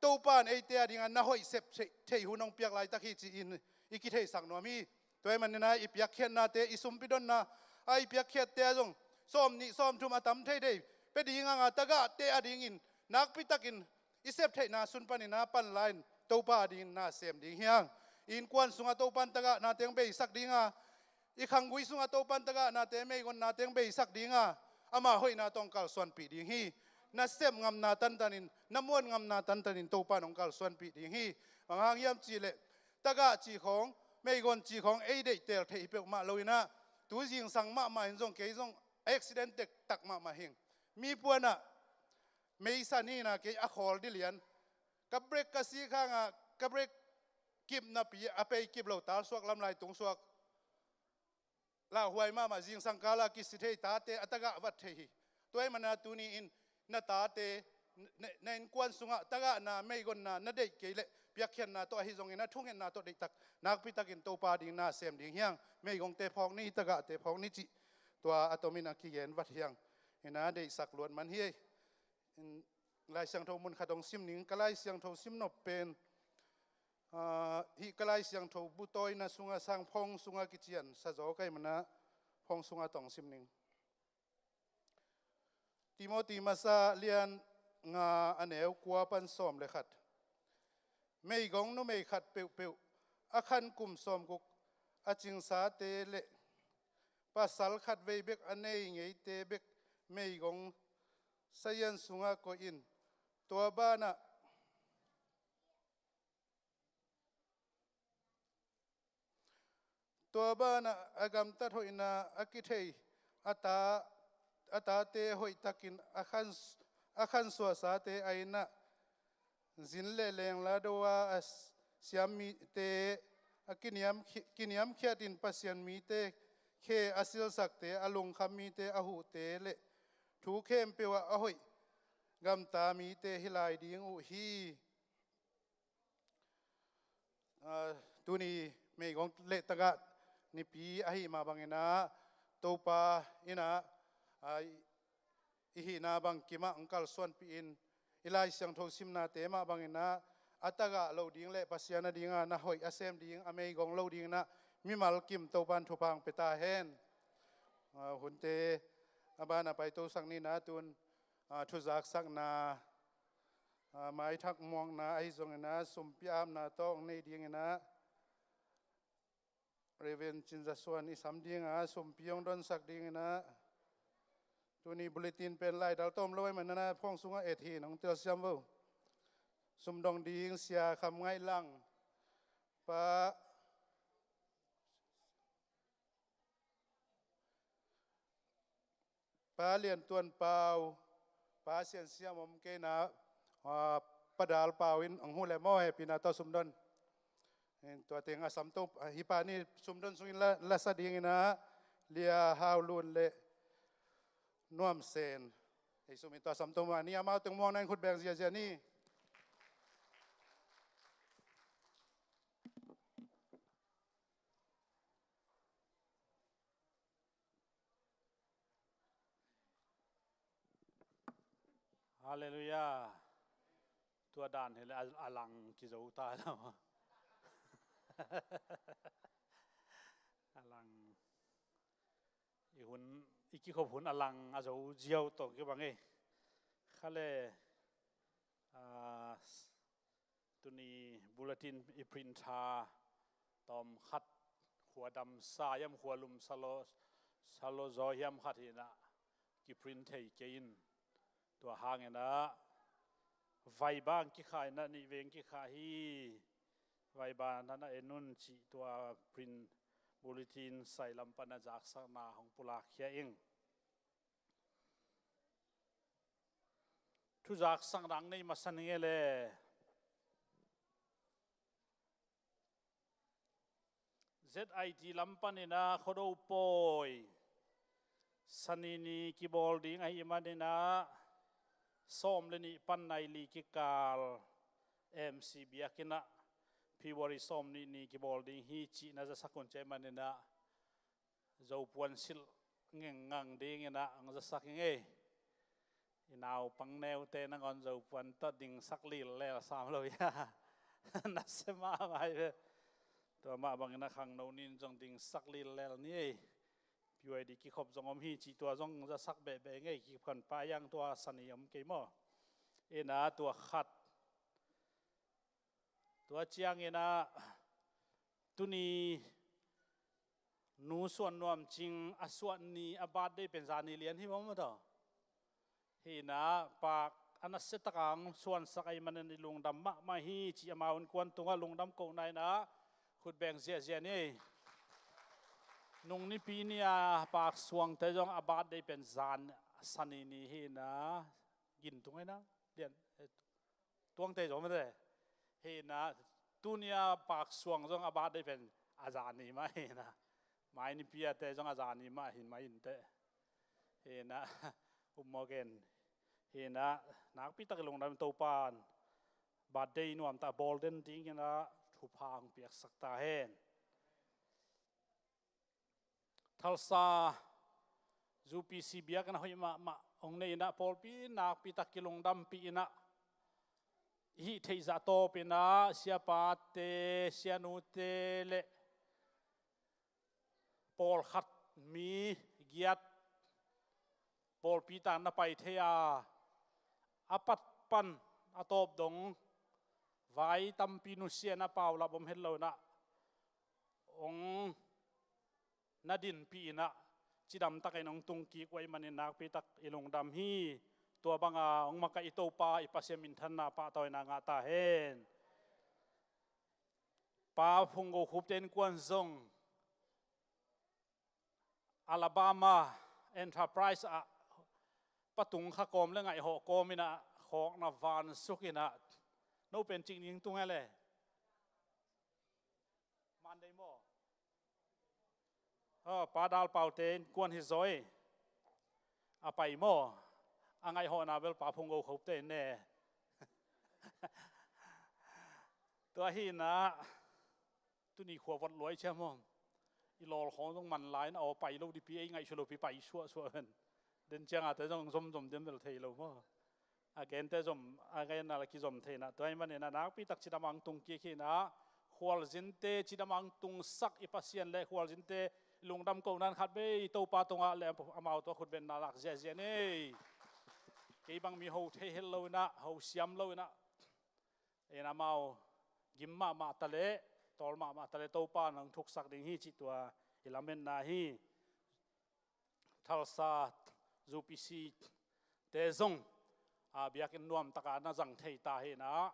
Topa in eite a dingah na hoih sep theih, theih hun hong piak laitak hi ci-in i kitheihsak nuam hi. Tua ahih manin ah i piakkhiatnate, i sumpi donna a i piakkhiatte ah zong sawm nih sawm thum a tam theithei pia ding hang a, tagahte a dingin nakpi takin i sep theihna sung panin ah pan lai-in Topa a dingin na sem ding hi hang. Innkuan sungah Topa in tagahnate hong beisak ding a, i khanggui sungah Topa in tagahnate, meigonnate hong beisak ding a, ama hoihna tawh hong kalsuanpih ding hi. Na sep ngamna tantanin, na muan ngamna tantanin Topa in hong kalsuanpih ding hi. Bang hang hiam cih leh tagah cih khawng, meigon cih khawng ei deihtel theih hi peuhmah lo in ah, tu zingsang mahmah in zong kei zong accident dektak mahmah hing. Mi puan ah meisa ni-in ah kei a khawl dilian, ka brake ka sik hang a, ka brake kipnapi a pei kip lo, talsuak lamlai tungsuak, lauhuai mahmah, zingsang kala kisi thei tate a tagah vat thei hi. Tua ahih mana tuni-in na tate, na, na innkuan sungah tagahna, meigonna na deih kei leh piakkhiatna tawh ahi zongin a thungetna tawh deihtak, nakpitakin Topa ding na sem ding hi hang. Meigongte phawk ni, tagahte phawk ni cih tua a tomin a kigen vat hi hang. Ina deihsak luat man hi. In, Lai Siangtho mun khat hong sim ning, ka Lai Siangtho sim nop pen, ah, hih ka Lai Siangtho bu tawina sunga sang phawng sunga kician sa zaw ka hih mana phawng sunga tawh hong sim ning. Timoti masa lian nga a neu kua pan sawm le khat. Meigong numei khat peuhpeuh a khan kum sawmguk a cingsate le pasal khat vei bek a nei ngeite bek meigong sazian sungah koih in. Tua banah, tua banah a gamtat hoihna a kithei a ta, a tate hoihtakin a khan, a khansuahsate a innah zin le lengla do a, a siam mite a kiniam, kiniamkhiatin Pasian mite khe a silsakte, a lungkham mite, a huhte le thu khempeuh ah a hoih gamta mite hi lai ding uh hi. Ah, tuni meigong le tagah nipi ahih mah banginah Topa innah, ah, i hihna bangkimah hong kalsuanpih in, i Lai Siangtho simnate mah banginah a tagah lo ding le Pasian a dinga na hoih a sem ding a meigong lo dinginah mimal kim Topan thupha hong pia ta hen. Ah, hunte a banah paitosak ninah tun, ah, thuzaksakna, ah, maithak muakna ahi zonginah sumpi apna tawh hong nei dinginah Reverend Cin Za Suan i sam dinga sumpi hong donsak dinginah, tuni bulletin pen laidal tawm lo ahih manana phawng sungah et hi, nong telsiam vo. Sumdong ding Sia Kham Ngaih Lang, Pa, Pa Lian Tuan Pau, Pa Sian Siam om kei na, ah, Pa Dal Pau in hong huh leh maw, hehpihna tawh sumdon. In tua teng a samto, ah, hih pa ni sumdon sungin la, la sa dinginah Lia Hau Lun le Nuam Sen. Hei sum in tua samto mah ni, amau teng muang na in khut beng ziazia ni. Halleluiah. Tua dan hi le a, a lang kizo ta lo. A lang. I hun, i kikhop hun a lang a zo ziau tawh kibang e. Khale, ah, tuni bulletin i print tha tawm khat, khuadam sa hiam, khualum sa lo, sa lo zaw hiam khat hinah kiprint thei kei in. Tua hanginah vaiba hong kikha inah nih vei hong kikha hi. Vaiba na na en un cih tua print bulletin sai lam pana zaksakna hong pulakkhia ing. Thuzaksak dang nei masa ning e le. Z I T lam paninah Khuado pawi Sani ni kibawl ding ahih maninah sawm le nih pan nai li kikal M C biakinnah February sawm nih ni kibawl ding hi cih na zasak un ci ahih maninah Zopuan silh ngengngang dinginah hong zasak ing ei. I naupang neute nangawn Zopuan tawh dingsak lillel sam lo ia. Nasia mahmah hi ve. Tua mah banginah khangno nin zong dingsak lillel ni ei. P Y D kikhop zong om hi cih tua zong zasak behbeh ing ei. Kikhanpa iang tua Sani om kei maw? Inah tua khat. Tua cianginah tuni Nu Suan Nuam Cing a suah ni, a birthday pen zani lian hi maw maw taw? Hinah paak a nasia taka hong suansak ahih manin i lungdam mahmah hi cih amau innkuan tungah lungdam kohna inah khut beng ziahziah ni. Nung nipi ni a paak suangte zong a birthday pen zan Sani ni hinah gin tung inah lian, eh, tuangte zong mate. Hinah Tunia Pak Suang zong a birthday pen a zani mah hi na. Mai Nipi a te zong a zani mah hi mah inteh. Hi na, um maw gen. Hi na, nakpi tak i lungdam Topa'n birthday nuam ta bawl den dingin a thupha hong piaksak ta hen. Thalsa U P C biakinn a hoih mahmah hong nei in ah pawlpi nakpi tak kilungdampih in ah, hih theihzah tawp in ah siapate, sianute le pawlkhat mi giat pawlpi tan na pai thei a, a pat pan a tawp dong vai tampi nusia in ah paulap om het lo in ah hong na dinpih in ah cidam takin hong tungkik uh ahih manin nakpi tak i lungdam hi. Tua banga hong makaih i Topa i Pasian minthanna pahtawina ngah ta hen. Pa Phung Go Khup te innkuan zong Alabama Enterprise ah patung kha kawm le ngaihhawh kawm in ah khawkna van suk in ah, no pen cik ning tung e le. Monday maw? Aw, Pa Dal Pau te innkuan hi zaw e. A pai maw? A ngaihhawhna bel Pa Phung Go Khup te in ne. Tua hi in ah tuni khua vot luai cia maw? I lawl khawng zong man lai in ah aw pai lo dingpi, ei ngaihsut lopi pai suahsuah hen. Den ciang a te zong zomzom diam bel thei lo maw? A gente zom, a genna la kizom thei in ah, tua ahih manin ah nakpi tak cidam ah hong tungkik hi in ah, khualzinte cidam ah hong tungsak i Pasian le khualzinte lungdam kohna in khatvei Topa tungah le amau tungah khutbetna lak ziahziah ni. Kei bang mi ho thei het lo in ah, ho siam lo in ah, in amau gim mahmah ta leh, tawl mahmah ta leh Topa in hong thuksak ding hi cih tua i lametna hi. Thalsa U P C te zong a biakinn nuam taka na zang thei ta hi in ah,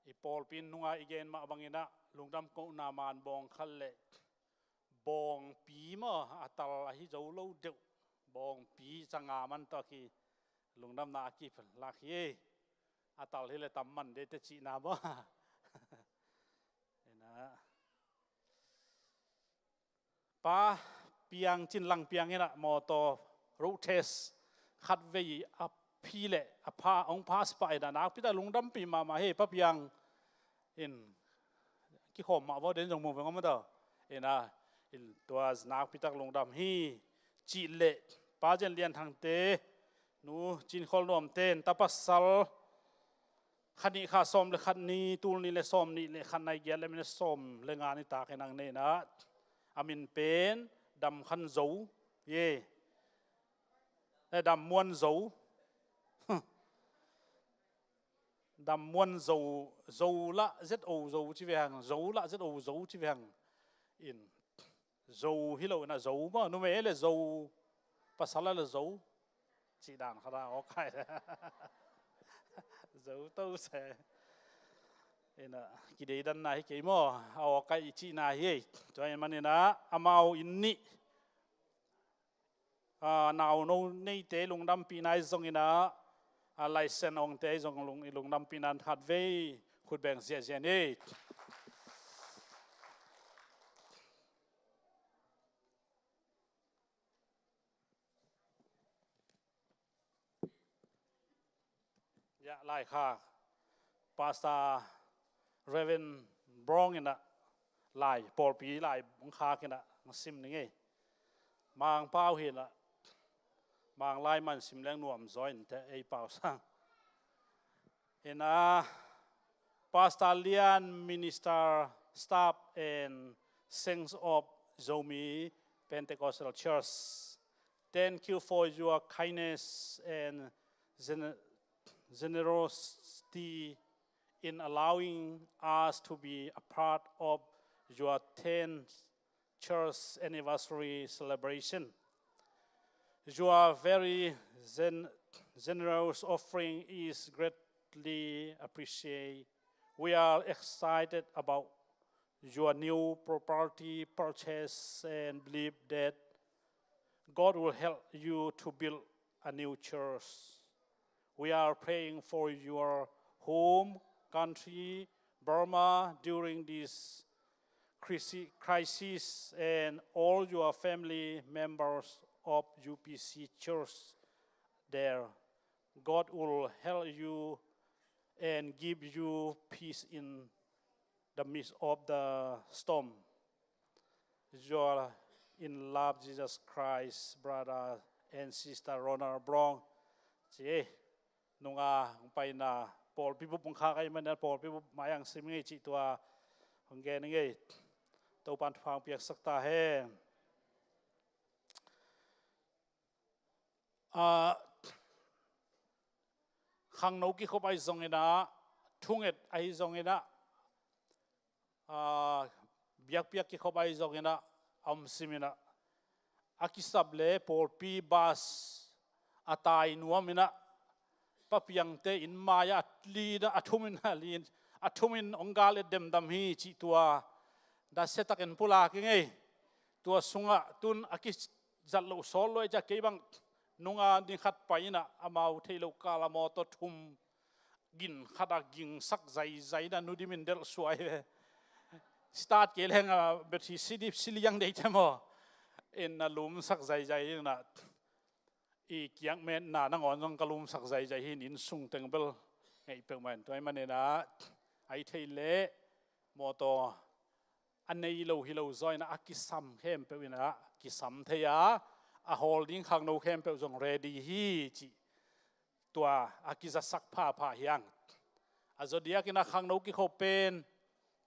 i pawlpi in nunga i gen mah bangin ah lungdam kohna man bawng khat le bawngpi maw, a tal ahi zo lo deuh, bawngpi canga man tawh a ki lungdamna a ki lak hi. A tal hi le tam man de te cihna maw? Hi in ah Pa Piang Cin Lang Piang in ah mawtaw road test khatvei a phi le a pha, hong pass pah in ah nakpi tak lungdampih mahmah hi. Pa Piang in kikhawm mah vaw den zong mu veng om a daw. In ah, in tua nakpi tak lungdam hi. Cih le Pa Zen Lian Thang te, Nu Cin Khol Nuam ten ta pasal kha nih kha sawm le khat ni, tul nih le sawm nih le khat, nai giat le minit sawm le nga ni takin hong nei in ah, a min pen Dam Khan Zo hi. Eh, Dam Muan Zo. Dam Muan Zo, Zo lah Z O Zo ci ve hang, Zo lah Z O Zo ci ve hang. In Zo hi lo in ah Zo maw, numei le Zo, pasal le Zo. Cih dan khat a awk kai. Zo to se. In ah kideidanna hi kei maw, a awk kai i cihna hi. Tua ahih manin ah amau in nih, a, nauno neite lungdampihna hi zongin ah, a, laisen awngte hi zong lung, i lungdampihna in khatvei khut beng ziahziah ni. Ya, lai kha. Pastor Reverend Brong in ah lai, pawlpi lai hong khak in ah hong sim ning ei. Mangpau hi in ah, Manglai man sim leng nuam zaw inteh ei pau sang. In ah, Pastor Lian, minister, staff and saints of Zomi Pentecostal Church, thank you for your kindness and gen-, generosity in allowing us to be a part of your tenth church anniversary celebration. Your very gen-, generous offering is greatly appreciated. We are excited about your new property purchase and believe that God will help you to build a new church. We are praying for your home, country, Burma during this crisi-, crisis, and all your family members of U P C church there. God will help you and give you peace in the midst of the storm. Your in love Jesus Christ, brother and sister Ronald Brown. Ci e, nunga hong paina pawlpi bup hong khak ahih manin pawlpi bup mai-ah hong sim ing ei cih tua hong gen ing ei. Topa'n thupha hong piaksak ta hen. Ah, khangno kikhop ahi zongin ah, thunget ahi zongin ah, ah, biakpiak kikhop ahi zongin ah, a om simin ah, a kisap le pawlpi bas a tai nuamin ah, Pa Piangte inn mai-ah a lin ah, a thumin a lin, a thumin hong gal et demdam hi cih tua nasia takin pulak ing ei. Tua sungah tun a kizat loh sawt lua i ciah kei bang nunga ni khat pai in ah amau theih loh kal a mawtaw thum gin khat a gingsak zaizai in ah nu dimin delh suai ve. Start kei leng a battery sili, siliang deite maw. In a lumsak zaizai in ah i kiakmetna nangawn zong ka lumsak zaizai hi in, inn sung teng bel ngeih peuhmah in. Tua ahih manin ah a hih theih leh mawtaw a nei lo hi lo zaw in ah a kisam khempeuh in ah kisam thei a, a hawl ding khangno khempeuh zong ready hi cih tua a kizatsak phapha hi hang. A zodiakin ah khangno kikhop pen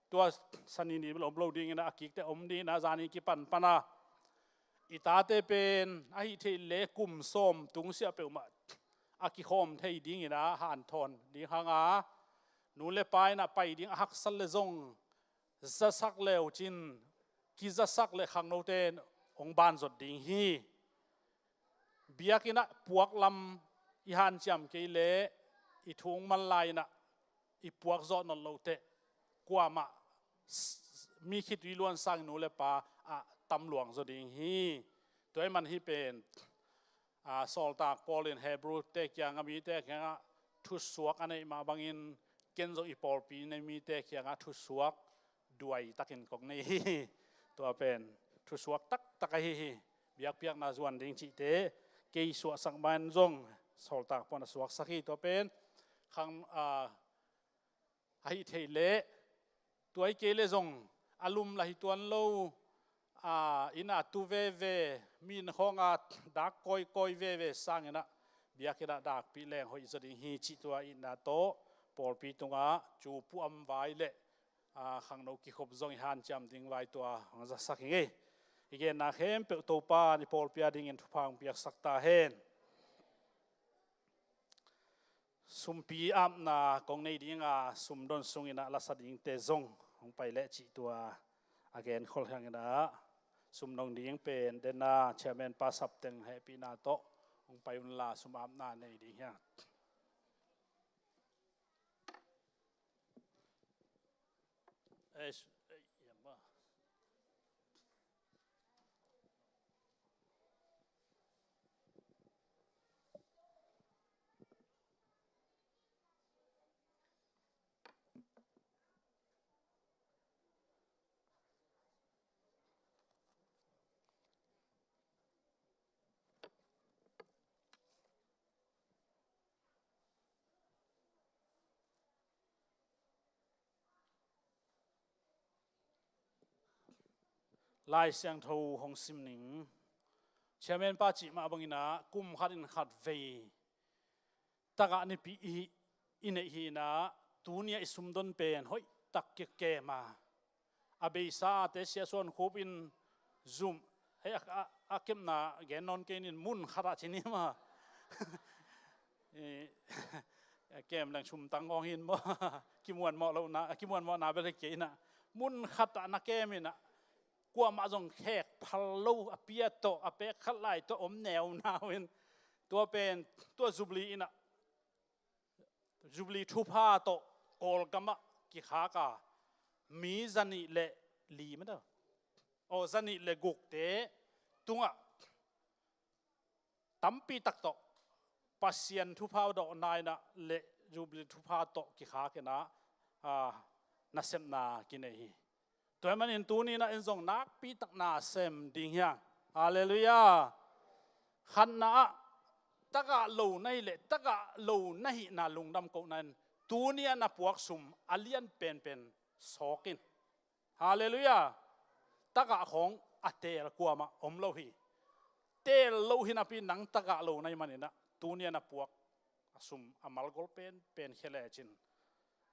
tua Sani ni bel om lo dingin ah, a kikte om dingin ah zani kipanpan a, i tate pen a hih theih leh kum sawm tungsiah peuhmah a kikhawm thei dingin ah hanthawn ding hang a, nu le pa in ah pai ding a haksa leh zong zasak le uh cin, kizasak leh khangnote in hong banzot ding hi. Biakinn ah puak lam i hanciam kei leh i thu hong man lai in ah i puak zawh nawn loh teh kuamah s-, s-, mi khitui luan sang nu le pa ah tam luang zaw ding hi. Tua ahih man hih pen, ah, sawltak Paul in Hebru-te kiangah, mite kiangah thusuak a neih mah bangin ken zong i pawlpi nei mite kiangah thusuak duai takin kong nei hi. Tua pen thusuak taktak ahi hi. Biakpiakna zuan ding cihte kei suahsak man zong sawltak Paul in a suaksak hi. Tua pen khang, ah, a hih theih leh tua hi kei leh zong a lum lah hi tuan lo, ah, inn ah tu veve, mi inn khawng ah dak kawikawi veve sangin ah biakinn ah dakpih leng hoih zaw ding hi cih tua itna tawh pawlpi tungah cu puam vai le, ah, khangno kikhop zong i hanciam ding vai tua hong zasak hi ing ei. I genna khempeuh Topa in i pawlpi a dingin thupha hong piaksak ta hen. Sumpi apna kong nei ding a, sumdon sungin ah lasa dingte zong hong pai leh cih tua a genkhol hi hangin ah, sumdon ding pen den a, chairman pa Sapteng hehpihna tawh hong pai unla, sum apna nei ding hi hang. Ei, ei, yamba. Lai Siangtho hong sim ning. Chairman pa cih mah bangin ah kum khat in khat vei takah nipi i, i neih hi in ah, tuni a i sumdon pen hoih tak kikem a, a beisa te Sia Suan Khup in zum, hei, a, a, a kepna gen nawn kei ning, mun khat ah ci ni maw. I, a kem leng sumtang hong hi in maw. Kimuanmawh lohna, kimuanmawhna bel hi kei in ah, mun khat ah na kem in ah, kuamah zong khek phal lo, a pia tawh, a pek khat lai tawh om neu nau in, tua pen, tua Jubilee in ah, Jubilee thupha tawh Kawlgam ah kikhak a, mi zanih le li mah ta, aw, zanih le gukte tungah tampi tak tawh Pasian thupha dawhna in ah le Jubilee thupha tawh kikhak in ah, ah, nasepna kinei hi. Tua ahih manin tuni-in ah en zong nakpi tak na sem ding hi hang. Halleluiah. Khatna ah tagah lo na hih leh tagah lo na hihna lungdam kohna in tuni-a na puak sum a lian penpen sawk in. Halleluiah. Tagah khawng a teel kuamah om lo hi. Teel lo hi napi nang tagah lo na hih manin ah tuni-a na puak a sum a malgol penpen khia lecin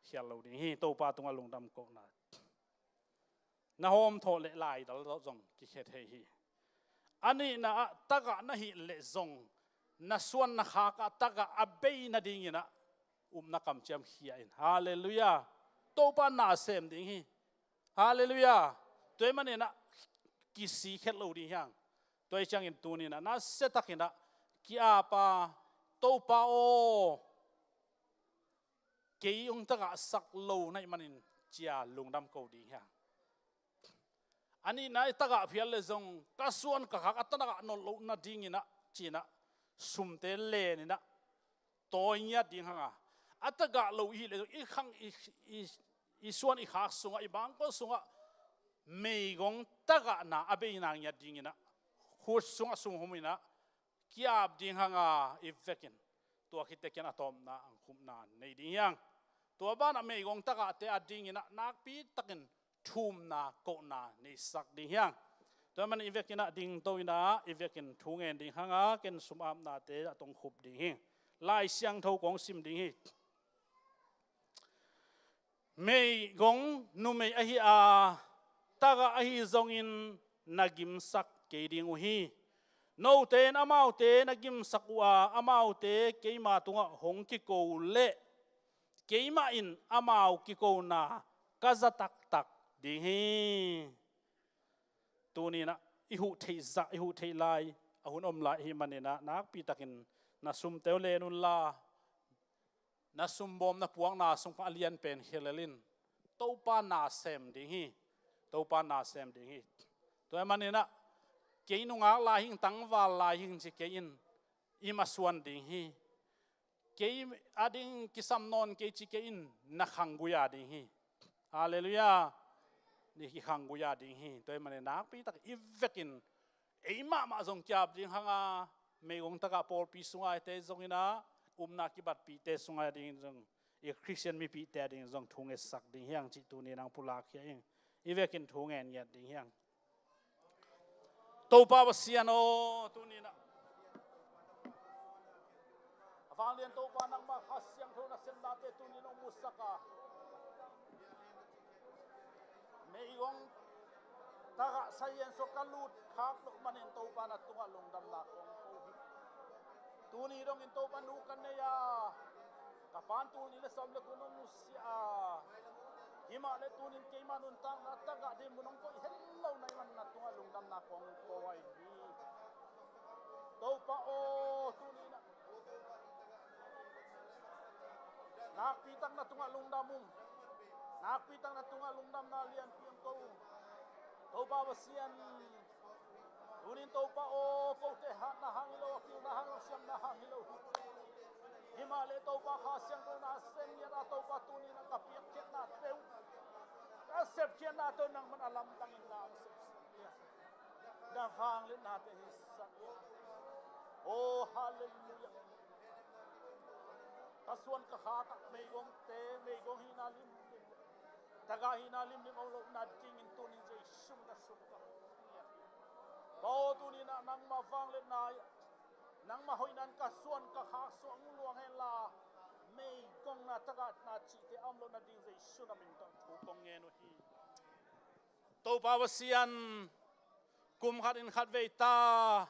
khial lo ding hi. Topa tungah lungdam kohna na hawmthawh leh laidal zong kikhia thei hi. A nihna ah tagah na hih leh zong na suan na khak ah tagah a bei nadingin ah upna kamciam khia in. Halleluiah. Topa na sem ding hi. Halleluiah. Tua ahih manin ah kisikhiat lo ding hi hang. Tua ahih ciangin tuni-in ah nasia takin ah ki-ap a, Topa aw, kei hong tagahsak lo na hih manin ci-a lungdam ko ding hi hang. A nihna ah tagah phial leh zong ka suan ka khak a tagah nawn loh nadingin ah ci-in ah sumte len in ah tawi ngiat ding hang a, a tagah lo i hih leh zong i khang i, i, i suan i khak sungah, i bangkua sungah meigong tagahna a beina ngiat dingin ah khut sungah sum hum in ah ki-ap ding hang a, i vekin tua khit teh ken a tawpna angkhupna nei ding hi hang. Tua banah meigong tagahte adingin ah nakpi takin thumna kohna neisak ding hi hang. Tua ahih manin i vekin ah dingto in ah i vekin thu ngen ding hang a, ken sum apnate a tong khup ding hi. Lai Siangtho kong sim ding hi. Meigong numei ahi a, tagah ahi zongin na gimsak kei ding uh hi. Note in amaute na gimsak uh a, amaute keima tungah hong kiko leh keimah in amau kikona ka za taktak ding hi. Tuni-in ah i huh theih zah, i huh theih lai a hun om lai ahih manin ah nakpi takin na sumte uh len unla, na sumbawm na puakna sung pan a lian pen khia lel in. Topa na sem ding hi. Topa na sem ding hi. Tua ahih manin ah kei nungak lai hing, tangval lai hing ci kei in, i masuan ding hi. Kei ading kisam nawn kei ci kei in, na khanggui a ding hi. Halleluiah. Na kikhanggui a ding hi. Tua ahih manin nakpi tak i vekin ei mahmah zong ki-ap ding hang a, meigong tagah pawlpi sungah ite zongin ah, upna kibatpihte sungah ding zong, i Khristian mipihte ading zong thu ngetsak ding hi hang cih tuni-in ah pulak hi ing. I vekin thu ngen ngiat ding hi hang. Topa Pasian aw, tuni-in ah a vanglian Topa nangmah Kha Siangtho nasepnate tuni-in hong musak a, meigong tagah sazian sungah ka lut khak loh manin Topa na tungah lungdamna kong ko hi. Tuni dongin Topa nu ka nei a, ka pa'n tul nih le sawm le kua nong nusia a, himahleh tunin keima nuntakna tagah dinmun hong koih het lo na hih manin na tungah lungdamna kong ko ahi hi. Topa aw, tuni-in ah nakpi tak na tungah lungdam ung. Nakpi tak na tungah lungdamna lianpi hong ko ung. Topa Pasian, tunin Topa aw, kote hatna hang hi lo, a pilna hang lo, siamna hang hi lo hi. Himahleh Topa Kha Siangtho na sem ngiat a, Topa tuni-in ah ka piakkhiatnate uh, ka sepkhiatnate uh nangman a lamdangin na hong sepsak hi. Na vangliatnate hisak hi. Oh, halleluiah. Ka suan ka khak ah meigongte, meigong hihna limlim, tagah hihna limlim om loh nadingin tunin Jesu min a sum ka hong ngiat hi. Pa aw, tuni-in ah nangmah vangliatna, nangmah hoihna in ka suan ka khak sungah hong luang hen la, meigongna tagahna cihte a om loh nading Jesu na min tawh thu kong ngen uh hi. Topa Pasian, kum khat in khatvei ta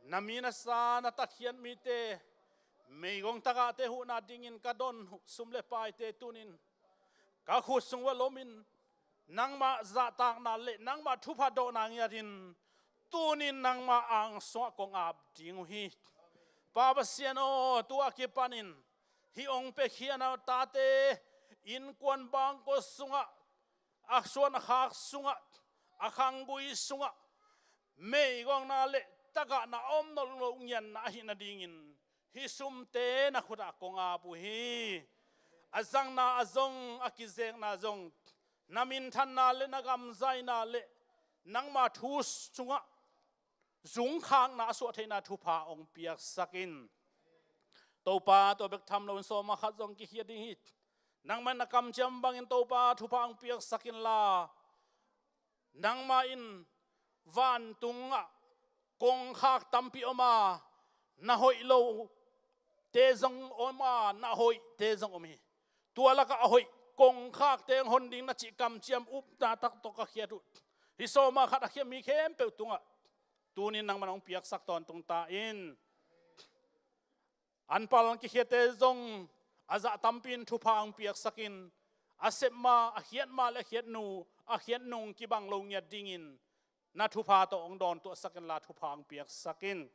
na mi na sa, na takhiat mite, meigong tagahte huhna dingin ka don sum le paite tunin ka khut sung uah lomin, nangmah zahtakna le nangmah thupha dawhna ngiatin tunin nangmah ang sungah kong ap ding uh hi. Pa Pasian aw, tu-a kipanin hih hong piakhia na tate innkuan bangkua sungah, a suan a khak sungah, a khanggui sungah meigongna le tagahna a om nawn loh ngiatna ahih nadingin hih sumte na khutah kong ap uh hi. a zangna a zong, a kizekna zong, na minthanna le na gamzaina le nangma thu sungah zungkhakna a suah theihna thupha hong piaksak in. Topa, tua bek tham loin sawma khat zong kikhiat ding hi. Nangmah na kamciam bangin Topa thupha hong piaksak inla, nangmah in vantungah kongkhak tampi om a, na hoih lote zong om a, na hoihte zong om hi. Tua lakah a hoih kongkhakte hong hon ding na cih kamciam upna tak tawh ka khiat uh. Hih sawma khat a khiat mi khempeuh tungah tunin nangman hong piaksak tawntung ta in. Anpal kikhiatte zong a zah tampi in thupha hong piaksak in, a sep ma, a khiat ma le a khiat nu, a khiat nung kibang lo ngiat dingin na thupha tawh hong dawn tuahsak inla thupha hong piaksak in.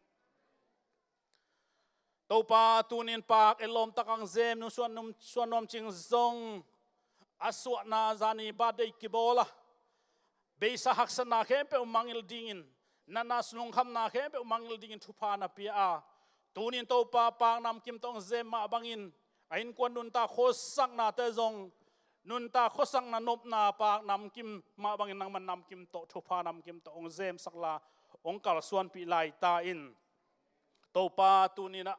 Topa, tunin paak et lawmtak hong zem Nu Suan Nuam, Suan Nuam Cing zong a suahna zani birthday kibawl a, beisa haksatna khempeuh mangngilh dingin, natna lungkhamna khempeuh mangngilh dingin thupha na pia a, tunin Topa, paak namkim tawh hong zem mah bangin a innkuan nuntak khuasaknate zong, nuntak khuasakna nopna paak namkim mah bangin nangman namkim tawh, thupha namkim tawh hong zemsak la, hong kalsuanpih lai ta in. Topa, tuninah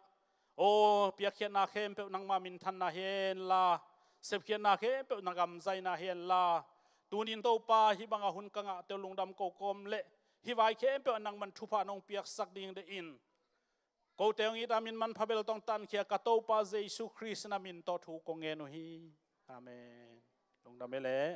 aw, piakkhiatna khempeuh nangma minthanna hi henla, sepkhiatna khempeuh na gamzaina hi henla, tunin Topa, hih banga hun ka ngahte uh lungdam ko kawm leh hih vai khempeuh ah nangman thupha nong piaksak ding deih in. Kote hong it a, min manpha bel tawh hong tankhia ka Topa Jesu Khrist na min tawh thu kong ngen uh hi. Amen. Lungdam e leh.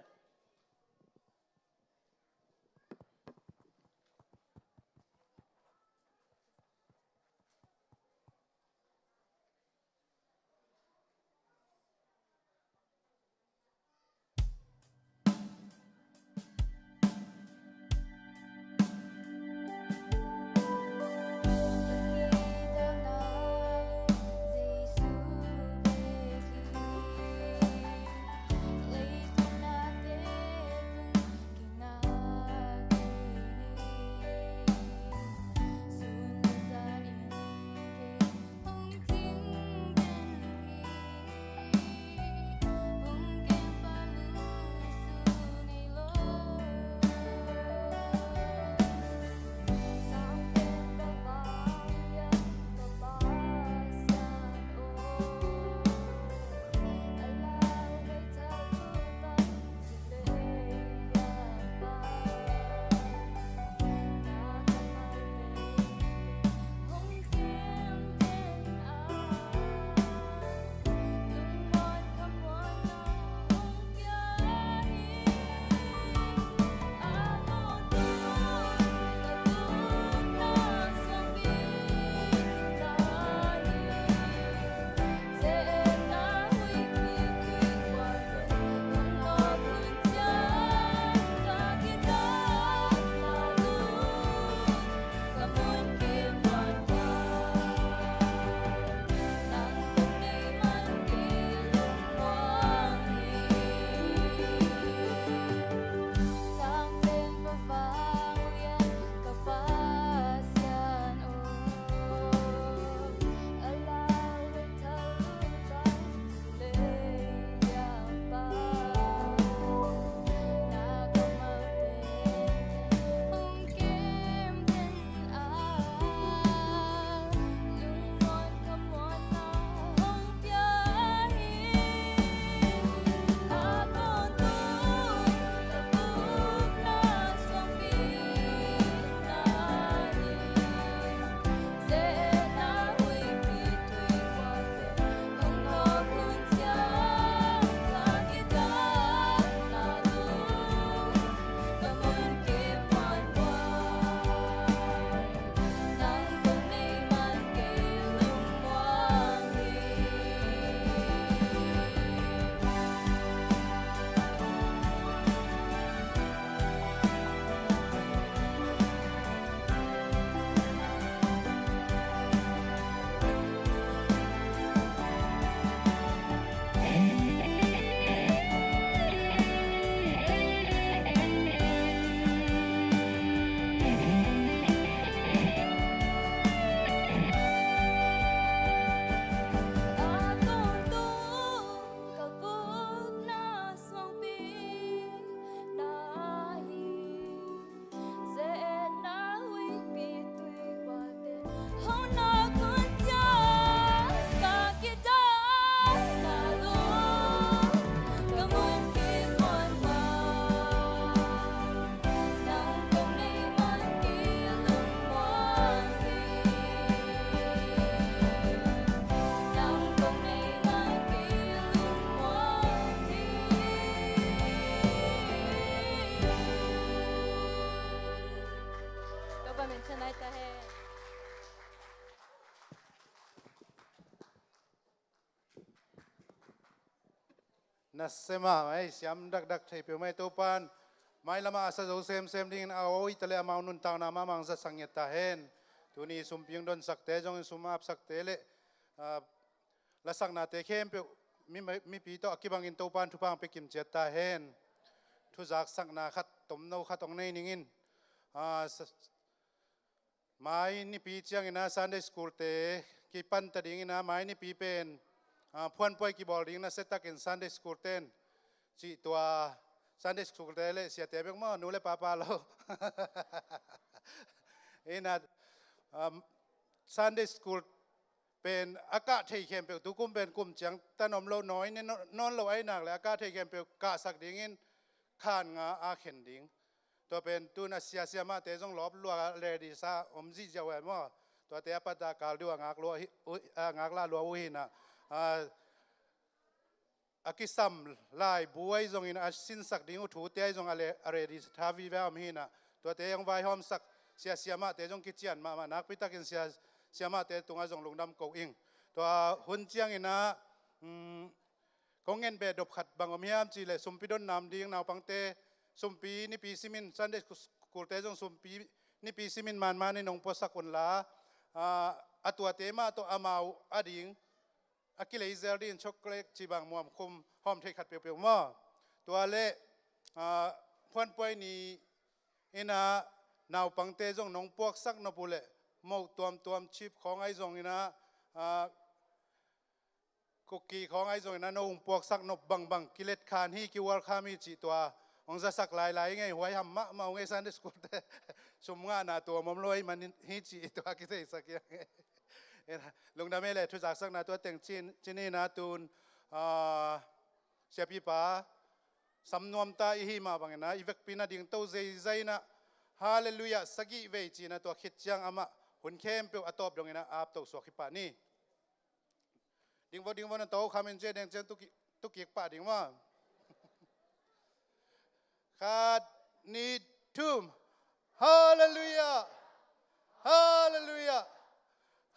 Nasem a, mai siam dakdak thei peuhmah Topan, mai lamah a sa zo semsem dingin a awi ta le amau nuntakna mahmah hong zatsak ngiat ta hen. Tuni sumpi hong donsakte zongin sum a apsakte le, ah, lasaknate khempeuh mi, mipi tawh a kibangin Topan thupha hong pia kimciat ta hen. Thuzaksakna khat, tomno khat hong nei ningin, ah, sa-, mai nipi ciangin a Sunday school te kipan ta dingin a mai nipi pen, ah, phuanpuai kibawl ding nasia takin Sunday school ten cih tua Sunday school te le siate bek maw, nu le papa lo. Ina, um, Sunday school pen a kah thei khempeuh, tukum pen kum ciang tan om lo, nawi ne nawn lo ahi nak le a kah thei khempeuh kahsak dingin khan nga a khen ding. Tua pen tun a sia siamahte zong lawp lua ready sa om zihziah uh a maw. Tuate a pat a kal deuh a ngak lua hi, uh, a ngak lah lua uh hi na. A, a kisam laibu ahi zongin a sinsak ding uh thute ahi zong a le, a ready tha vive a om hi na. Tuate hong vaihawmsak sia siamahte zong kician mahmah nakpi takin sia siamahte tungah zong lungdam ko ing. Tua hun ciangin a, um, kong ngen beh dop khat bang om hiam cih leh sumpi don nam ding naupangte, sumpi nipi simin Sunday school te zong sumpi nipi simin manmanin hong puaksak unla, ah, a tuate mah tawh amau a ding a kileizel dingin chocolate cih bang muamkhum hawm thei khat peuhpeuh maw. Tua le, ah, phuanpuai ni ina naupangte zong nong puaksak nop uh leh moh tuamtuam chip khawng ahi zongin a, ah, cookie khawng ahi zongin a no hong puaksak nop bangbang kilet khan hi, kiual kham hi cih tua hong zasak lailai ngei, huaiham mahmah uh ngei Sunday school te. Sum ngahna tua mom lo ahi man hi cih tua kitheisak hi a ngei. Lungdam ei le thuzaksakna tua teng cin, cin hi na tun, ah, siapipa sam nuamta i hi mah bangin a i vekpi na ding to zeizai na, Halleluiah sagih vei cina tua khit ciang amah hun khempeuh a tawp dongin a ap to suak hi pah ni. Ding vo, ding vo, na to khamin cia deng ciang tuki, tukik pah ding vo. Khat, nih, thum. Halleluiah. Halleluiah.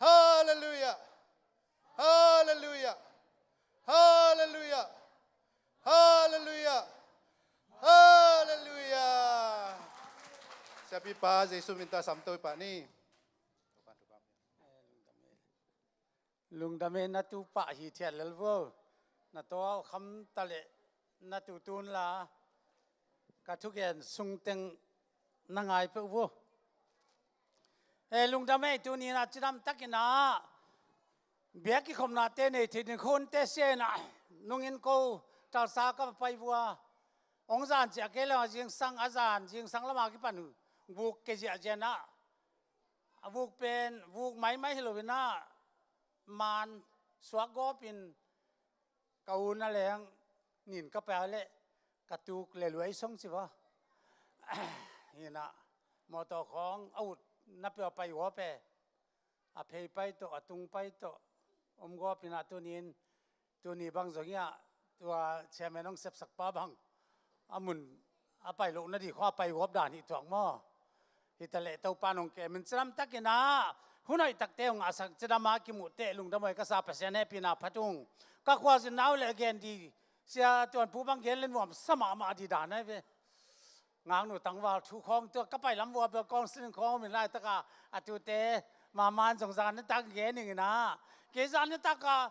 Halleluiah. Halleluiah. Halleluiah. Halleluiah. Halleluiah. Siapipa Jesu min ta sam to i pah ni. Lungdam ei, na tu pah hi thiat lel vo. Na to a kham ta leh na tu tun la ka thugen sungteng na ngai peuh vo. E, lungdam ei, tuni na cidam takin a biak kikhopnate nei thei ding khunte sia ina nungin ko Tulsa ka pai vua. Ong zan ciah kei le zingsang a zan, zingsang lama kipan uh vuk kei ziahziah na. A vuk pen vuk maimai hi lo ina man suak gawpin ka u na leng nin ka pia le ka tuk le luai song ci va. Ina mawtaw khawng a ut na pia pai gawp e. A phei pai tawh, a tung pai tawh om gawp ina tunin, tuni bang zong ia tua chairman hong sepsak pa bang a mun a pai loh na di khua a pai gawp dan hi tuak maw? Hi ta leh Topa nong kem in cidam takin a hun hoih takte hong a sak cidam a kimuh teh lungdam hoih ka sa Pasian hehpihna phat ung. Ka khualzin nau le a gen di sia tuanpu bang gen le nuam sa mahmah di dan ahi ve. Ngaknu tangval thu khawng tua ka pai lam vua bel counseling khawng min laitaka a tute maman zong zan nitak gen ing ina. Kei zan nitaka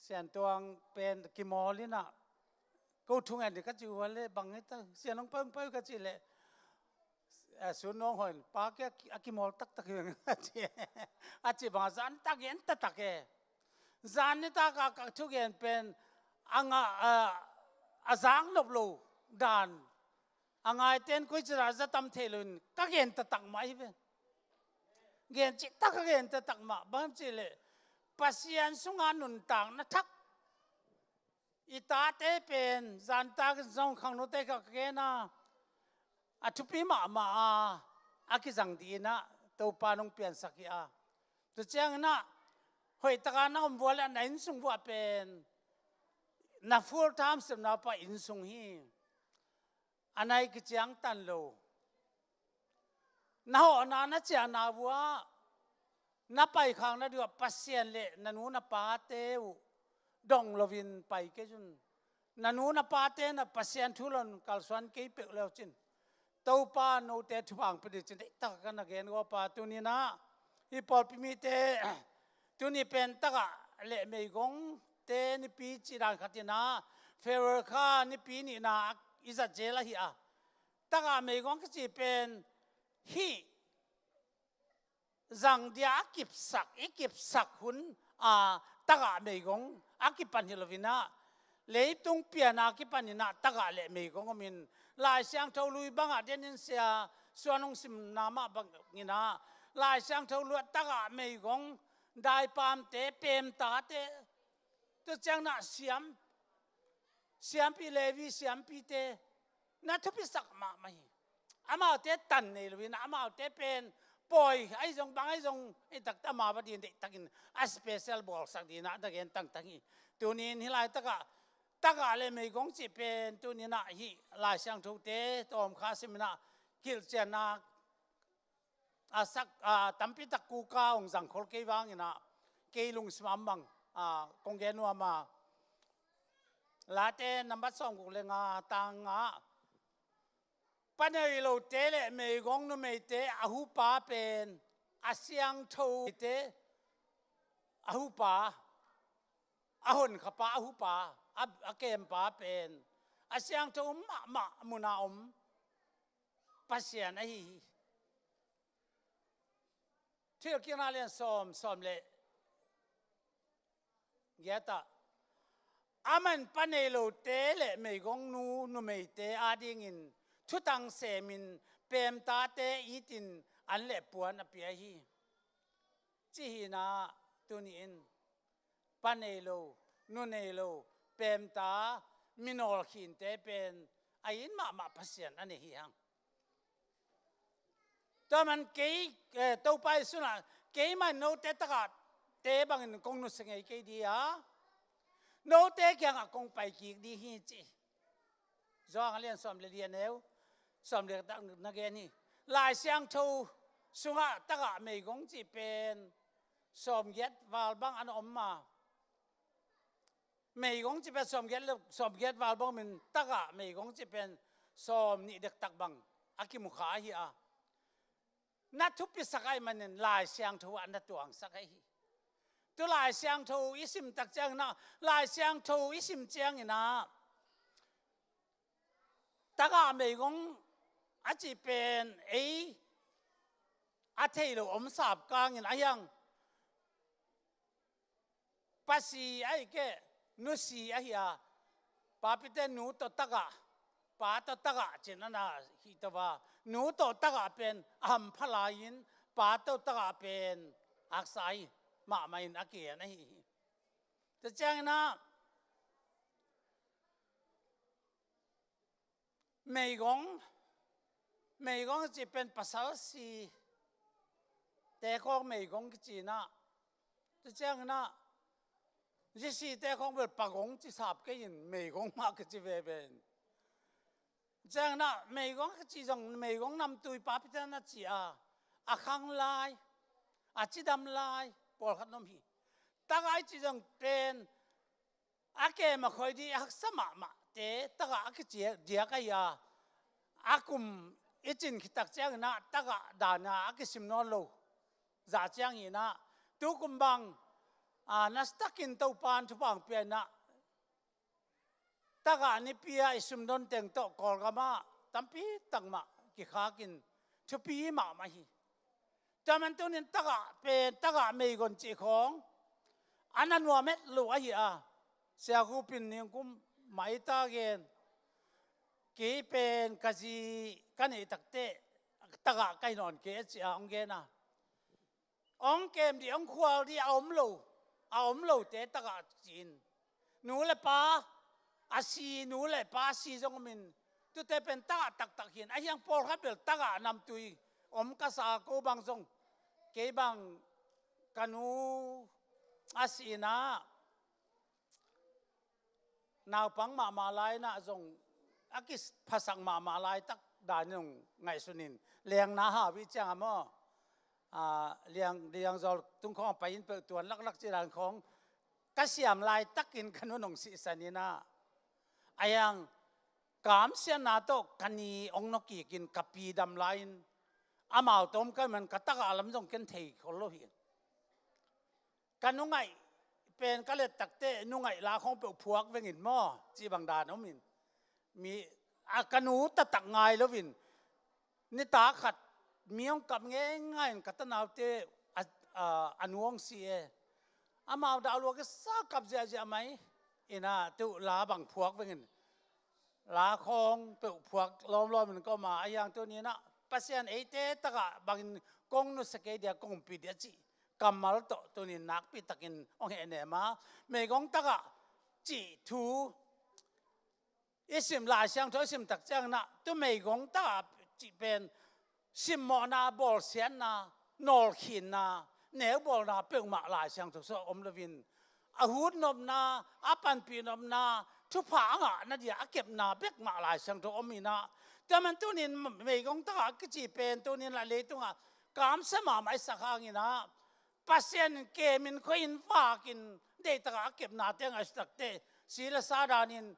Siantuang pen kimawl ina ko thungen di ka ci uh le bang hita Sian hong pai hong pai ka ci le, eh, Sun Nuang Hoin pa ke a kimawl taktak hi a ci, a ci bang a zan tak gen taktak e. Zan nitaka ka thugen pen a nga, a, a zak nop lo dan a ngaiten koici zah za tam thei loin ka gen taktak mah hi ve. Gen cihtak ka gen taktak mah bang ci le Pasian sunga nuntakna thak i tate pen zantakin zong khangnute ka gen a, a thupi mahmah a, a kizang dih ina Topa nong piansak hi a. Tu ciangin a hoihtaka na om vua le na innsung vua pen na full time sepna pa innsung hi. A nai kiciang tan lo. Na hawhna na ciahna vua na paikhak na dua Pasian le na nu na pate uh dong loin pai kei zun. Na nu na pate na Pasian thu lon kalsuan kei peuh leu cin, Topa note thupha hong pia ding cin, deihtak ka na gen gawp a, tuni-in ah hih pawlpi mite, tuni pen tagah le meigongte nipi cih dan khat in ah, February kha nipi nihna i zat zel ahi a, tagah meigong kici pen hih zang dia a kipsak, i kipsak hun a tagah meigong a kipan hi lo-in ah, leitung pian a kipan in ah tagah le meigong om in, Lai Siangtho Lui bangah denin sia suan hong simna mah bangin ah, Lai Siangtho Lui ah tagah meigong daipamte, pemtate, tua ciangin ah siam, siampi, Levi siampite na thupisak mahmah hi. Amaute tan nei lo-in ah, amaute pen pawi ahi zong, bang ahi zong, i takte amau a ding deihtakin a special bawlsak ding in ah a gen tangtang hi. Tuni-in hih laitakah tagah le meigong cih pen tuni-in ah hih Lai Siangthote tawmkha sim in ah kilhcianna a sak, a tampitak kuka hong zangkhol kei vangin ah, kei lungsim ah om bang, a, kong gen nuam a. Late nambat sawmguk le nga, tang nga. Pa nei lote le meigong numeite a hupa pen a siangthote a hupa, a honkhapa a hupa, a, a kempa pen a siangtho mahmah mun a om Pasian ahi hi. Thuhilhkikna lian sawm, sawm le giat ah, aman pa nei lote le meigongnu numeite adingin thutang semin, pemtate itin an le puan a pia hi, ci hi-in ah, tuni-in pa nei lo, nu nei lo, pemta, mi nawlkhinte pen a it mahmah Pasian a nei hi hang. Tua man kei, eh, Topa Jesu in ah, keimah in note tagahte bangin kong nusia ngei kei ding a, note kiangah kong pai kik ding hi, ci. Johan a lian sawm le li, a neu sawm le giat ah na gen hi. Lai Siangtho sungah tagah meigong cih pen sawmgiat val bang an om a, meigong cih pen sawmgiat le, sawmgiat val bang om in, tagah meigong cih pen sawmnih dektak bang a kimukha ahi a, na thupisak ahih manin Lai Siangtho ah na tuangsak ahi hi. Tu Lai Siangtho i sim tak ciangin ah, Lai Siangtho i sim ciangin ah, tagah meigong a cih pen ei a thei lo om sap kangin, a hiang, pa si ahih kei, nu si ahi a, papite nu tawh tagah, pa tawh tagah ci-in a na hi to a, nu tawh tagah pen a hampha lai-in, pa tawh tagah pen haksa hi mahmah in a kigen ahi hi. Tua ciangin ah, meigong, meigong cih pen pasal si te khawng meigong kici-in ah, tua ciangin ah, zi si te khawng bel pagong ci sap kei in, meigong mah kici veve in. Ciangin ah meigong kici zong meigong namtui papite na ci a, a khang lai, a cidam lai pawlkhat na om hi. Tagah i cih zong pen a kem a khoi ding a haksa mahmahte tagah a kici diak ahi a, a kum i cin khit tak ciangin ah tagah dan a a kisim nawn lo zah ciangin ah, tu kum bang, a, nasatakin Topa in thupha hong pia in ah, tagah nipi a i sumdon teng tawh Kawlgam ah tampi tak mah kikhakin thupi mahmah hi. Tua man tuni-in tagah pen, tagah meigong cih khawng a na nuam het lo ahi a, Sia Khup in ningkum mah i ta gen, kei pen ka zi ka neih tak teh tagah ka hi nawn kei a, ci a hong gen a. Hong kem ding, hong khual ding a om lo, a om lote tagah ci-in, nu le pa, a si, nu le pa a si zong om in, tute pen tagah taktak hi-in, a hiang pawlkhat bel tagah namtui om ka sa, ko bang zong, kei bang ka nu a si-in ah, naupang mahmah lai-in ah zong a kiphasak mahmah laitak dan in hong ngaihsun in, lengna hau i ciang a maw, a, liang, liangzawl tung khawng pai in peuh tuan laklak ci dan khawng ka siam laitakin ka nu in hong sihsan in ah, A hiang kamsiatna tawh ka ni ong nawkikin ka pi dam lai-in amau tawm ka man ka tagah lam zong ken thei khol lo hi. Ka nungaih pen ka let takte nungaih la khawng peuh phuak vengin maw, cih bang dan om in. Mi, a, ka nu taktak ngai loin nitak khat mi hong kap ngeingai in ka tanaute a, a, a nu hong si e. Amau dah lua kisa kap ziahziah mai. Ina tu la bang phuak vengin la khawng peuh phuak lawmlawm in ka om a, a hiang tuni-in ah Pasian eite tagah bangin kong nusia kei dia, kong pi dia cih kammal tawh tuni-in nakpi takin hong hehnem a, meigong tagah cih thu i sim, Lai Siangtho i sim tak ciangin ah tu meigong tagah cih pen simmawhna, bawlsiatna, nawlkhinna, neubawlna peuhmah Lai Siangtho sungah om loin, a hut nopna, a panpih nopna, thupha a ngahna dia a kepna bek mah Lai Siangtho om in ah, tua man tuni-in meigong tagah kici pen tuni-in lah leitungah kamsia mahmah i sak hangin ah, Pasian in kemin khuahin vakin deihtakah a kepnate a ngaihsut takte, si le sa danin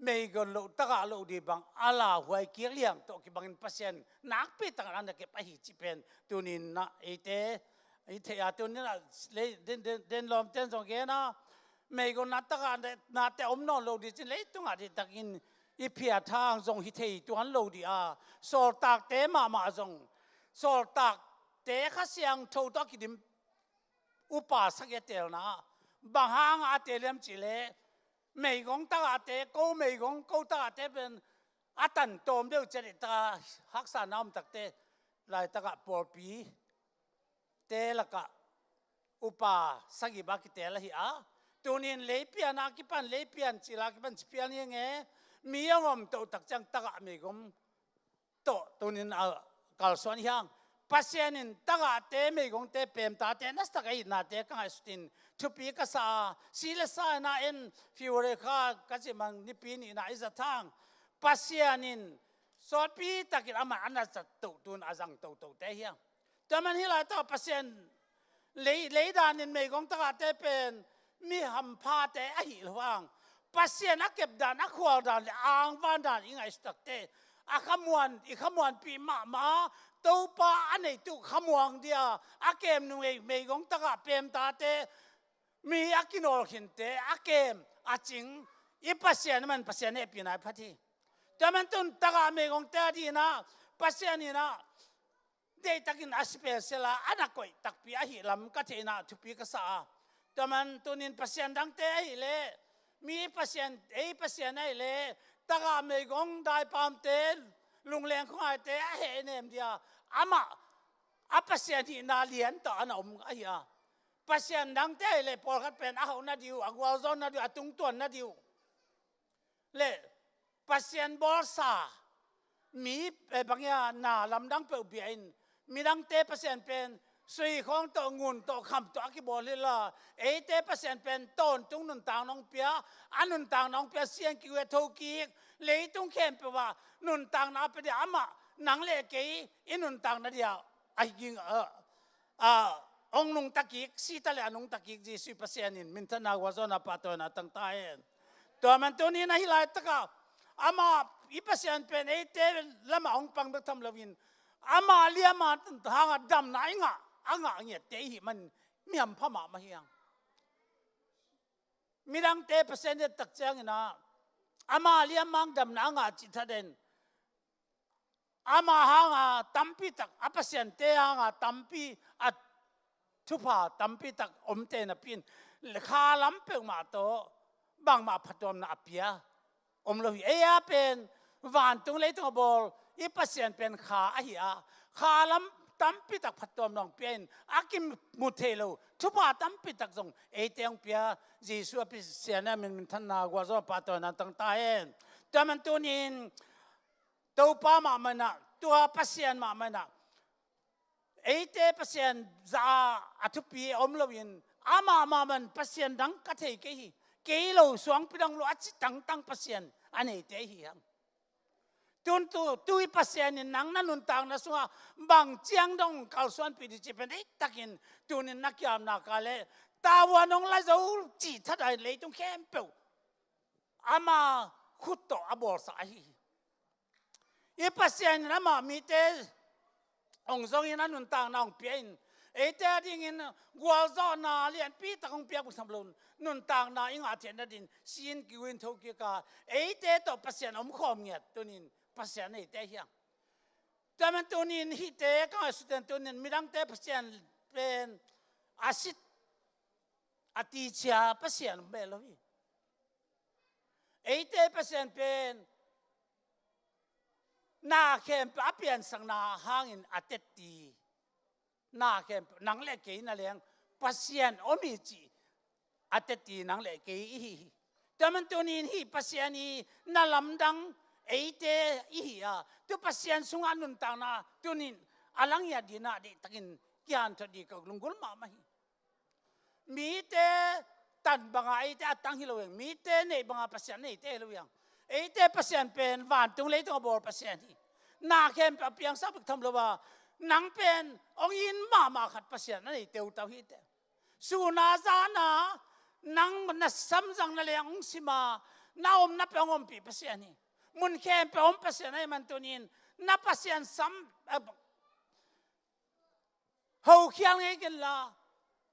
meigong loh tagah loh ding bang a lauhuai kik liang tawh kibangin Pasian nakpi takin a na kep ahi cih pen tuni-in ah eite i theih a, tuni-in ah lei, den, den, den lawmten zong gen a, meigong na tagah nate om nawn lo ding cin leitungah deihtakin i phiat hang zong hi thei tuan lo ding a, sawltakte mahmah zong, sawltakte Kha Siangtho tawh a kidim upa sagih a teelna bang hang a teel hiam cih leh, meigong tagahte, ko meigong ko tagahte pen a tan tawm deuh ciat i ta, haksatna om takte laitakah pawlpite lakah upa sagih bang kiteel ahi a, tuni-in leipian a kipan, leipian cil a kipan ci phial ni nge, mi a om toh tak ciang tagah meigong tawh tuni-in a kalsuan hi hang. Pasian in tagahte, meigongte, pemtate nasatak a itnate ka ngaihsutin thupi ka sa a, si le sa in a en fiu le kha ka cih bang nipi nihna i zat hang. Pasian in sawtpi takin amah a na zat toh tun a zang totote hi hang. Tua man hi laitak Pasian lei, leidan in meigong tagahte pen mi hamphate ahi lo hang. Pasian a kepdan, a khualdan le a angvandan i ngaihsut takte a khamuan, i khamuanpih mahmah, Topa a neih tuh khamuang dia a kem nungei meigong tagah pemtate, mi a kinawlkhinte a kem a cing i Pasian a man Pasian hehpihna i phat hi. Tua man tun tagah meigongte a dingin ah Pasian in ah deihtakin a special a, a na koih takpi ahih lam ka theihna thupi ka sa a. Tua man tunin Pasian dangte ahih leh, mi Pasian, ei Pasian ahih leh, tagah meigong daipamte, lungleng khuangaite a hehnem dia amah a Pasian hihna lian tawh a na om ahi a. Pasian dangte ahih leh pawlkhat pen a hauhna ding uh, a gualzawhna ding uh, a tungtuanna ding uh le Pasian bawlsa mi, eh, bang hiam, na lamdang peuh bia in, midangte Pasian pen sui khawng tawh, ngun tawh, kham tawh a kibawl hi lo a, eite Pasian pen tawntung nuntakna hong pia, a nuntakna hong pia, siang kik uh a tho kik, leitung khempeuh ah nuntakna a pia dia amah nang le kei i nuntakna dia a hi ging a, a, hong nungta kik, si ta leh a nungta kik Jesuh i Pasian in minthanna, gualzawhna, pahtawina tang ta hen. Tua man tunin ahi laitakah amah i Pasian pen eite lamah hong pang bek tham loin amah liam a hangah damna i ngah, a ngah ngiatte i hih man mi hampha mahmah hi hang. Midangte Pasian i et tak ciangin ah amah liam a damna a ngah cih thaden, amah hanga tampi tak, a Pasiante hanga tampi, a thupha tampi tak omte napi in kha lam peuhmah tawh bangmah phatuamna a pia om lo hi. Ei a pen vantung leitung a bawl i Pasian pen kha ahi a, kha lam tampi tak phatuamna hong pia in a kimu thei lo thupha tampi tak zong eite hong pia Jesuh a Pasian a min, minthanna, gualzawhna, pahtawina tang ta hen. Tua man tunin Topa mahmah in ah, tua Pasian mahmah in ah, eite Pasian za a, a thupi a om loin amah mahmah in Pasian dang ka thei kei hi, kei lo suangpi dang lo a ci tangtang Pasian a neite hi hang. Tun tu, tu i Pasian in nang na nuntakna sungah bang ciang dong kalsuanpih ding cih pen deihtakin tunin na kiamna ka leh tavuan hong la zo cih thadah in leitung khempeuh ama khut tawh a bawlsak ahi hi. I Pasian in amah mite hong zongin a nuntakna hong pia in, eite a dingin gualzawhna lianpi tak hong piak bek tham lo, nuntakna i ngah theihna dingin si-in kiu in thokik a, eite tawh Pasian omkhawm ngiat tunin Pasian eite hi hang. Tua man tunin hihte ka ngaihsut in tunin midangte Pasian pen a sit a ticia Pasian om beh lo hi. Eite Pasian pen na khempeuh a piansakna hangin a tetti. Na khempeuh nang le kei na leng Pasian om hi cih a tetti nang le kei i hi hi. Tua man tunin hih Pasian i na lamdang eite i hi a, tu Pasian sungah nuntakna tunin a lang ngiat dingin a deihtakin kianthot ding ka lunggulh mahmah hi. Mite tan banga eite a tang hi lo hi hang. Mite neih banga Pasian neite hi lo hi hang. Eite Pasian pen vantung leitung a bawl Pasian hi. Na khempeuh a piangsak bek tham lo a, nang pen hong it mahmah khat Pasian a nei teutau hi teh. Sun a zan a nang na sam zang na leng hong sim a, na omna peuh hong ompih Pasian hi. Mun khempeuh a om Pasian ahih man tunin na Pasian sam, eh, hokhial ngei ken la,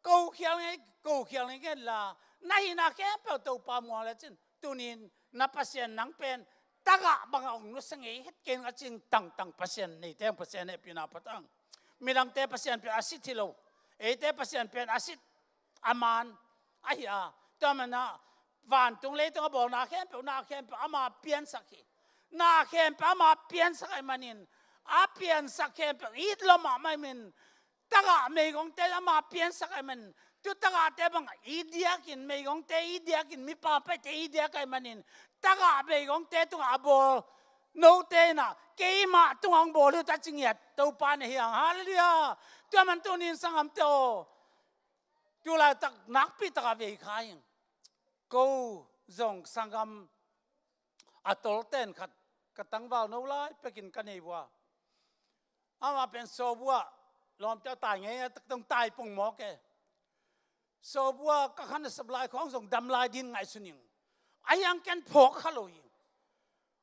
kokhial ngei, kokhial ngei ken la, na hihna khempeuh Topa muang lecin tunin na Pasian nang pen tagah bangah hong nusia ngei het kei ning a cih tangtang Pasian neite hang Pasian hehpihna phat hang. Midangte Pasian pen a sit hi lo, eite Pasian pen a sit a man ahi a, tua man a vantung leitung a bawl na khempeuh, na khempeuh ama piansak hi. Na khempeuh ama piansak ahih manin, a piansak khempeuh it lua mahmah ahih manin, tagah meigongte ama piansak ahih manin, tu tagahte bang it diakin, meigongte it diakin, mipa paite it diak ahih manin, tagah meigongte tungah a bawl note in ah keimah tungah hong bawl hi uh ta ci ngiat Topa na hi hang. Halleluiah. Tua man tunin sanggamte aw, tu laitak nakpi takah vei kha ing. Ko zong sanggam a tolten khat ka tangval no lai pekin ka nei uh a, amah pen sawbua lawmte a tai ngei a tak dong tai pong mawk e. Sawbua ka khan a sap lai khawng zong dam lai dingin ngaihsun ing. Ahi hang ken phawk kha lo hi.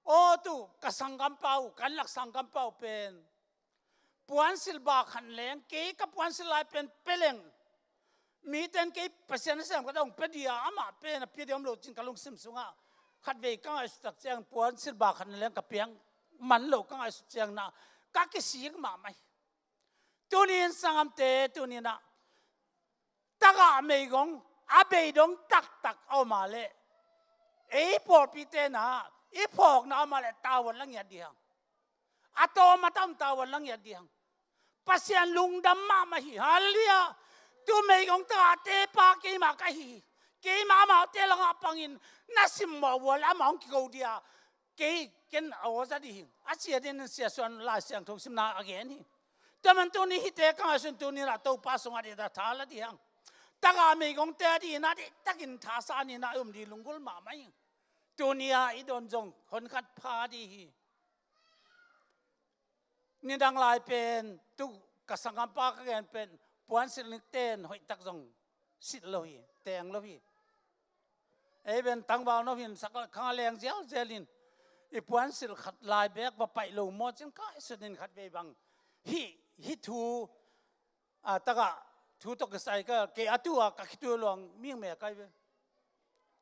Aw tu ka sanggampa uh, kan lak sanggampa uh pen puansilh ba khat leng, kei ka puansilh lai pen pia leng, mite in kei Pasian nasem khat hong pia ding a, amah pen a pia ding om lo cin ka lungsim sungah khatvei ka ngaihsut tak ciang puansilh ba khat leng ka piak man lo ka ngaihsut ciang na ka kisik mahmah hi. Tunin sanggamte, tunin ah tagah meigong a beidong taktak a om a leh, ei pawlpite na i phawkna om a leh tavuan la ngiat ding hang. A tawm a tam tavuan la ngiat ding hang. Pasian lungdam mahmah hi. Halleluiah. Tu meigong tagahte pa keimah ka hi hi. Keimah amaute langah pangin na simmawh uh a leh amah hong kiko ding a, kei ken a aw za ding hi. A sia dingin Sia Suan Lai Siangtho simna a gen hi. Tua man tuni hihte ka ngaihsun tunin ah Topa sungah deihtak tha la ding hang. Tagah meigongte a dingin ah deihtakin thasan in ah i om ding lunggulh mahmah hi. Tuni ah i dawn zong honkhat pha ding hi. Nidang lai pen tu ka sanggampa ka gen pen puansilh nikten hoihtak zong silh lo hi, teng lo hi. Ei pen tangval no hin sak khang a leng zialzial in i puansilh khat lai bek va paih lo maw cin ka ngaihsut in khatvei bang hih, hih thu a tagah thu tawh kisai ka, kei a tu a ka khitui luang ming me kai ve.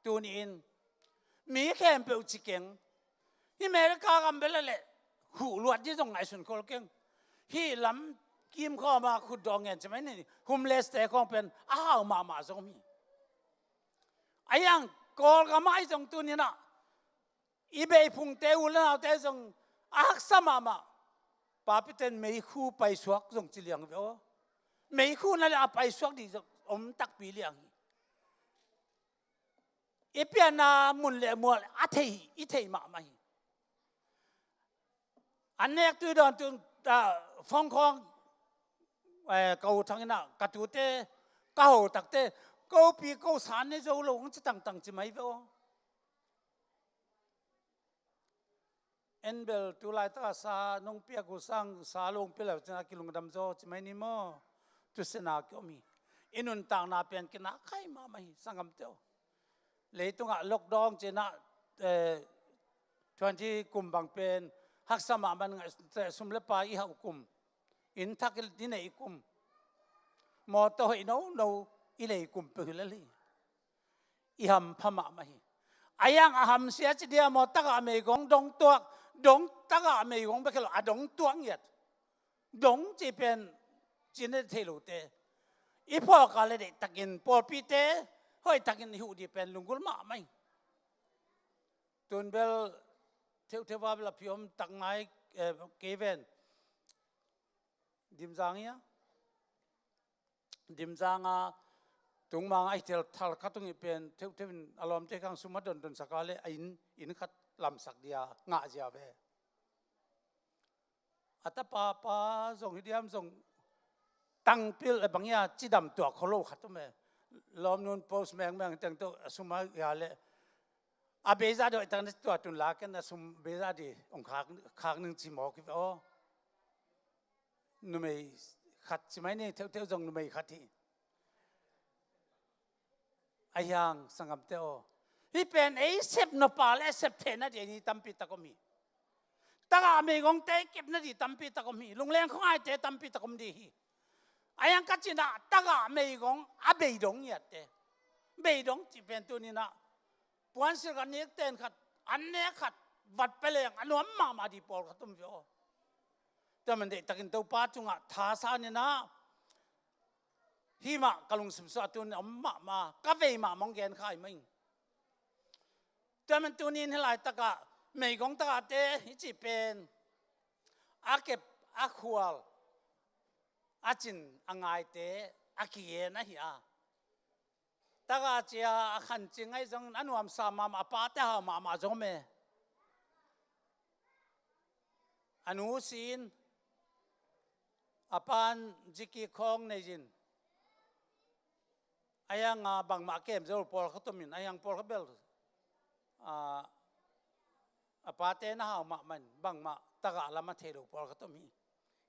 Tuni in mi khempeuh ci keng. Hih America gam bel a leh huh luat ding zong ngaihsun khol keng. Hih lam kim khawm a khutdawh ngen ci mai ni, homeless te khawng pen a hau mahmah zong om hi. Ahi hang Kawlgam ah i zong tunin ah i beiphungte u le naute zong a haksa mahmah. Papiten meikhu paisuak zong ci liang ve aw. Meikhu na leh a paisuak ding zong om takpi liang hi. I pianna mun le mual a thei, i thei mahmah hi. An nek tui dawn tu, ah, fong khawng, eh, ka u thang in ah ka tute, ka ho takte, ko pi ko san ne zo lo hong ci tangtang ci mai ve aw. En bel tu laitak a sa nong piak uh sang sa lo hong pia leu cin a kilungdam zaw ci mai ni maw? Tu sena kiom hi. I nuntakna pian kina khai mahmah hi sanggamte aw. Leitungah lockdown cin ah, eh, Twenty kum bang pen haksa mahmah, ngaihsut sum le pai i hauh kum, inn thak i neih kum, mawtaw hoih nono i lei kum peuh hi lel hi. I hampha mahmah hi. A hiang a hamsia ci dia maw, tagah meigong dongtuak, dong tagah meigong bek hi lo, a dongtuak ngiat. Dong cih pen cih na thei lote i phawk a le deihtakin pawlpite hoihtakin i huh ding pen lunggulh mahmah hi. Tun bel theuhtheuh a bel a phi om tak nai, eh, kei ven. Dimzang hi a, Dimzang a tungmang a hi tel thal khat tung hi pen, theuhtheuh in a lawmte khang sum a dondon sak a le a inn, inn khat lamsak dia ngah zia ve. A tapa pa zong hi diam zong tangpil a bang ia cidam tuak kho lo khat um e. Lawmnun post mengmeng teng tawh a sum a ia le a beizah dih hoihtak na tua tun la ken a sum beizah dih hong khak, khak ning ci mawk hi ve aw. Numei khat ci mai ni, theuhtheuh zong numei khat hi. A hiang sanggamte aw, hih pen ei sep nop a le sep theihna ding tampi tak om hi. Tagah meigongte kepna ding tampi tak om hi. Lungleng khuangaite tampi tak om ding hi. A hiang ka cih na tagah meigong a beidong ngiatte. Beidong cih pen tuni na puansilh khat, nik ten khat, an nek khat, vat peleng a nuam mahmah ding pawlkhat om ve aw. Tua man deihtakin Topa tungah thasan in a, hih mah ka lungsim sungah tun om mahmah, ka vei mahmah hong gen kha hi mah ing. Tua man tunin hih laitakah meigong tagahte hih cih pen a kep, a khual, a cin, a ngaite a kigen ahi a. Tagah cia a khancing ahi zongin a nuamsa mahmah, a pate hau mahmah zong om e. A nu si in, a pan ziki khawng nei in, a hiang a bangmah a kem zo lo pawlkhat om in, a hiang pawlkhat bel a, a pate na hau mahmah in bangmah tagah lam a thei lo pawlkhat om hi.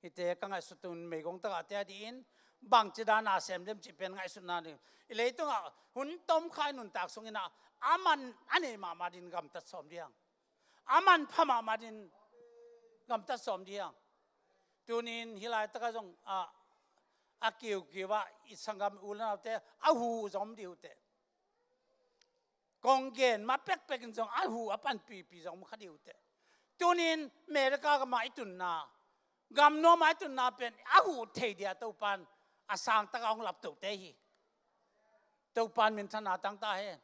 Hihte ka ngaihsut un, meigong tagahte a dih in bangci dan a sem dem cih pen ngaihsutna ding. I leitungah hun tomkhai nuntak sungin a, a man a nei mahmah ding gamtat sawm ding hang. A manpha mahmah ding gamtat sawm ding hang. Tunin hih laitakah zong a, a kiukiu ah i sanggam u le naute a huh zong om ding uh teh. Kong gen mah pekpek in zong a huh a panpipi zong om kha ding uh teh. Tunin America gam ah i tunna, gam nuam ah i tunna pen a huh thei dia Topan a sangtak a hong laptohte hi. Topan minthanna tang ta hen.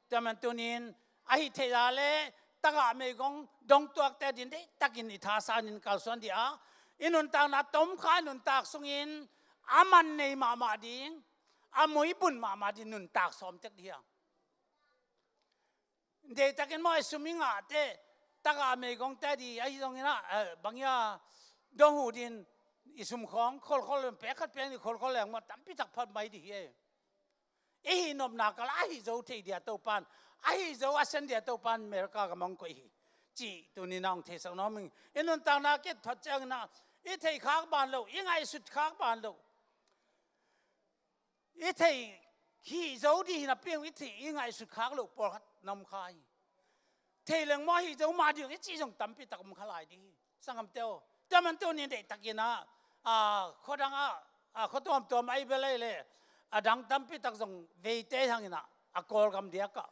Tua man tunin a hih theih a le tagah meigong dongtuakte a ding deihtakin i thasan in kalsuan dih a, i nuntakna tomkhai nuntak sungin a man nei mahmah ding, a muibun mahmah ding nuntak sawm tek dih hang. Deihtakin maw, i sum i ngahte tagah meigongte a dih ahi zongin a, eh, bang ia dong huh ding, i sum khawng kholkhol, pek khat pek nih kholkhol leng maw tampi tak phat mai dih hi e. I hih nopna kal a hih zo thei dia Topan, a hih zo a sen dia Topan America gam ah hong koih hi cih tunin a hong theisak nuam ing. I nuntakna kit phat ciangin a, i theih khak ban lo, i ngaihsut khak ban lo, i theih hih zo ding hi napi-in i theih i ngaihsut khak loh pawlkhat na om kha hi. Thei leng maw hih zo mah ding i cih zong tampi tak om kha lai ding hi. Sanggamte aw, tua man tunin deihtakin a, a, khuadang ah, a, khua tuamtuam ah i bia lai le, a dang tampi tak zong veite hangin a, a Kawlgam diakah,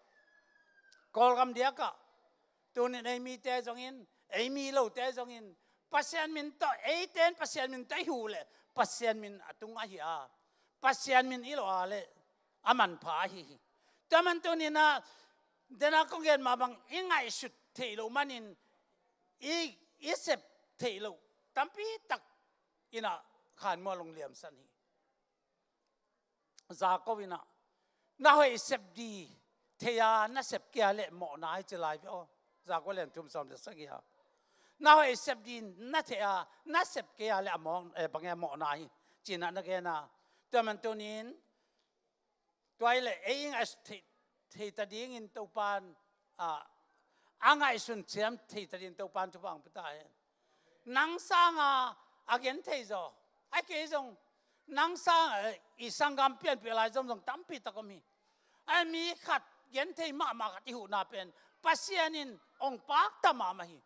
Kawlgam diakah tunin ei mite zongin, ei mi lote zongin Pasian min tawh, eite in Pasian min tawh i huh le Pasian min a tung ahi a, Pasian min i lo a le a manpha ahi hi. Tua man tunin a, dena kong gen mah bang i ngaihsut theih loh manin i, i sep theih loh tampi tak in a khanmual hong liamsan hi. Jakob in a, na hoih sep ding thei a na sep kei a le mawhna hi ci lai ve aw. Jakob lian thum sawm le sagih a, na hoih sep ding na thei a na sep kei a le a mawh, eh, bang e, mawhna hi ci-in a na gen a. Tua man tunin tua hi le ei i ngaihsut thei, thei ta dingin Topan, a, a ngaihsun ciam thei ta dingin Topan thupha hong pia ta hen. Nang sanga a gen thei zaw, a kei zong nang sanga, eh, i sanggam pianpih lai zomzom tampi tak om hi. A mi khat gen thei mahmah khat i huhna pen Pasian in hong pakta mahmah hi.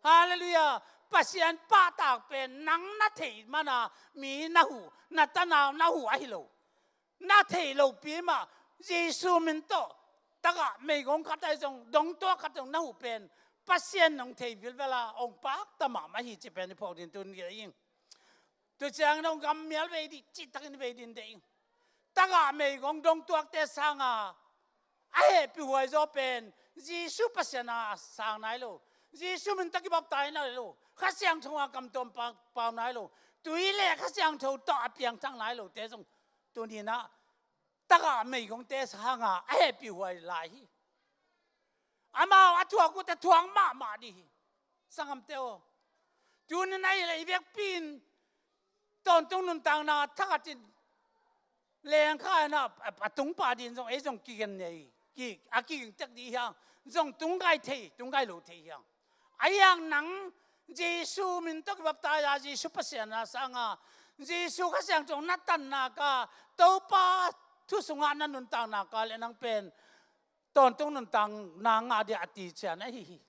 Halleluiah. Pasian pahtak pen nang na theih mana mi na huh, na tanau na huh ahi lo. Na theih lopi mah Jesu min tawh tagah meigong khat ahi zong, dongtuak khat zong na huh pen Pasian in hong thei vilvel a, hong pakta mahmah hi cih pen i phawk ding tuni in. Tu ciangin hong gam mial vei dih, cihtakin vei ding deih. Tagah meigong dongtuakte sanga a hehpihhuai zaw pen Jesu Pasian a sang nai lo, Jesu min tawh kibaptai nai lo, Kha Siangtho a kamtuam pa-, pau nai lo, tui le Kha Siangtho tawh a piangthak nai lote zong tuni-in ah tagah meigongte sanga a hehpihhuai lai hi. Amau a thuak uh teh thuak mahmah dih hi. Sanggamte aw, tuni-in a i vekpi in tawntung nuntakna thakhatin lengkha in a, a, a tungpa ding zong ei zong kigen nei, ki, a kiging tek dih hiang, zong tunggai thei, tunggai lo thei hiang. A hiang nang Jesu min tawh kibaptai a, Jesu Pasian a sanga, Jesu Kha Siangtho na tannak a, Topa thu sungah na nuntaknak a le nang pen tawntung nuntakna ngah ding a ti cian ahi hi.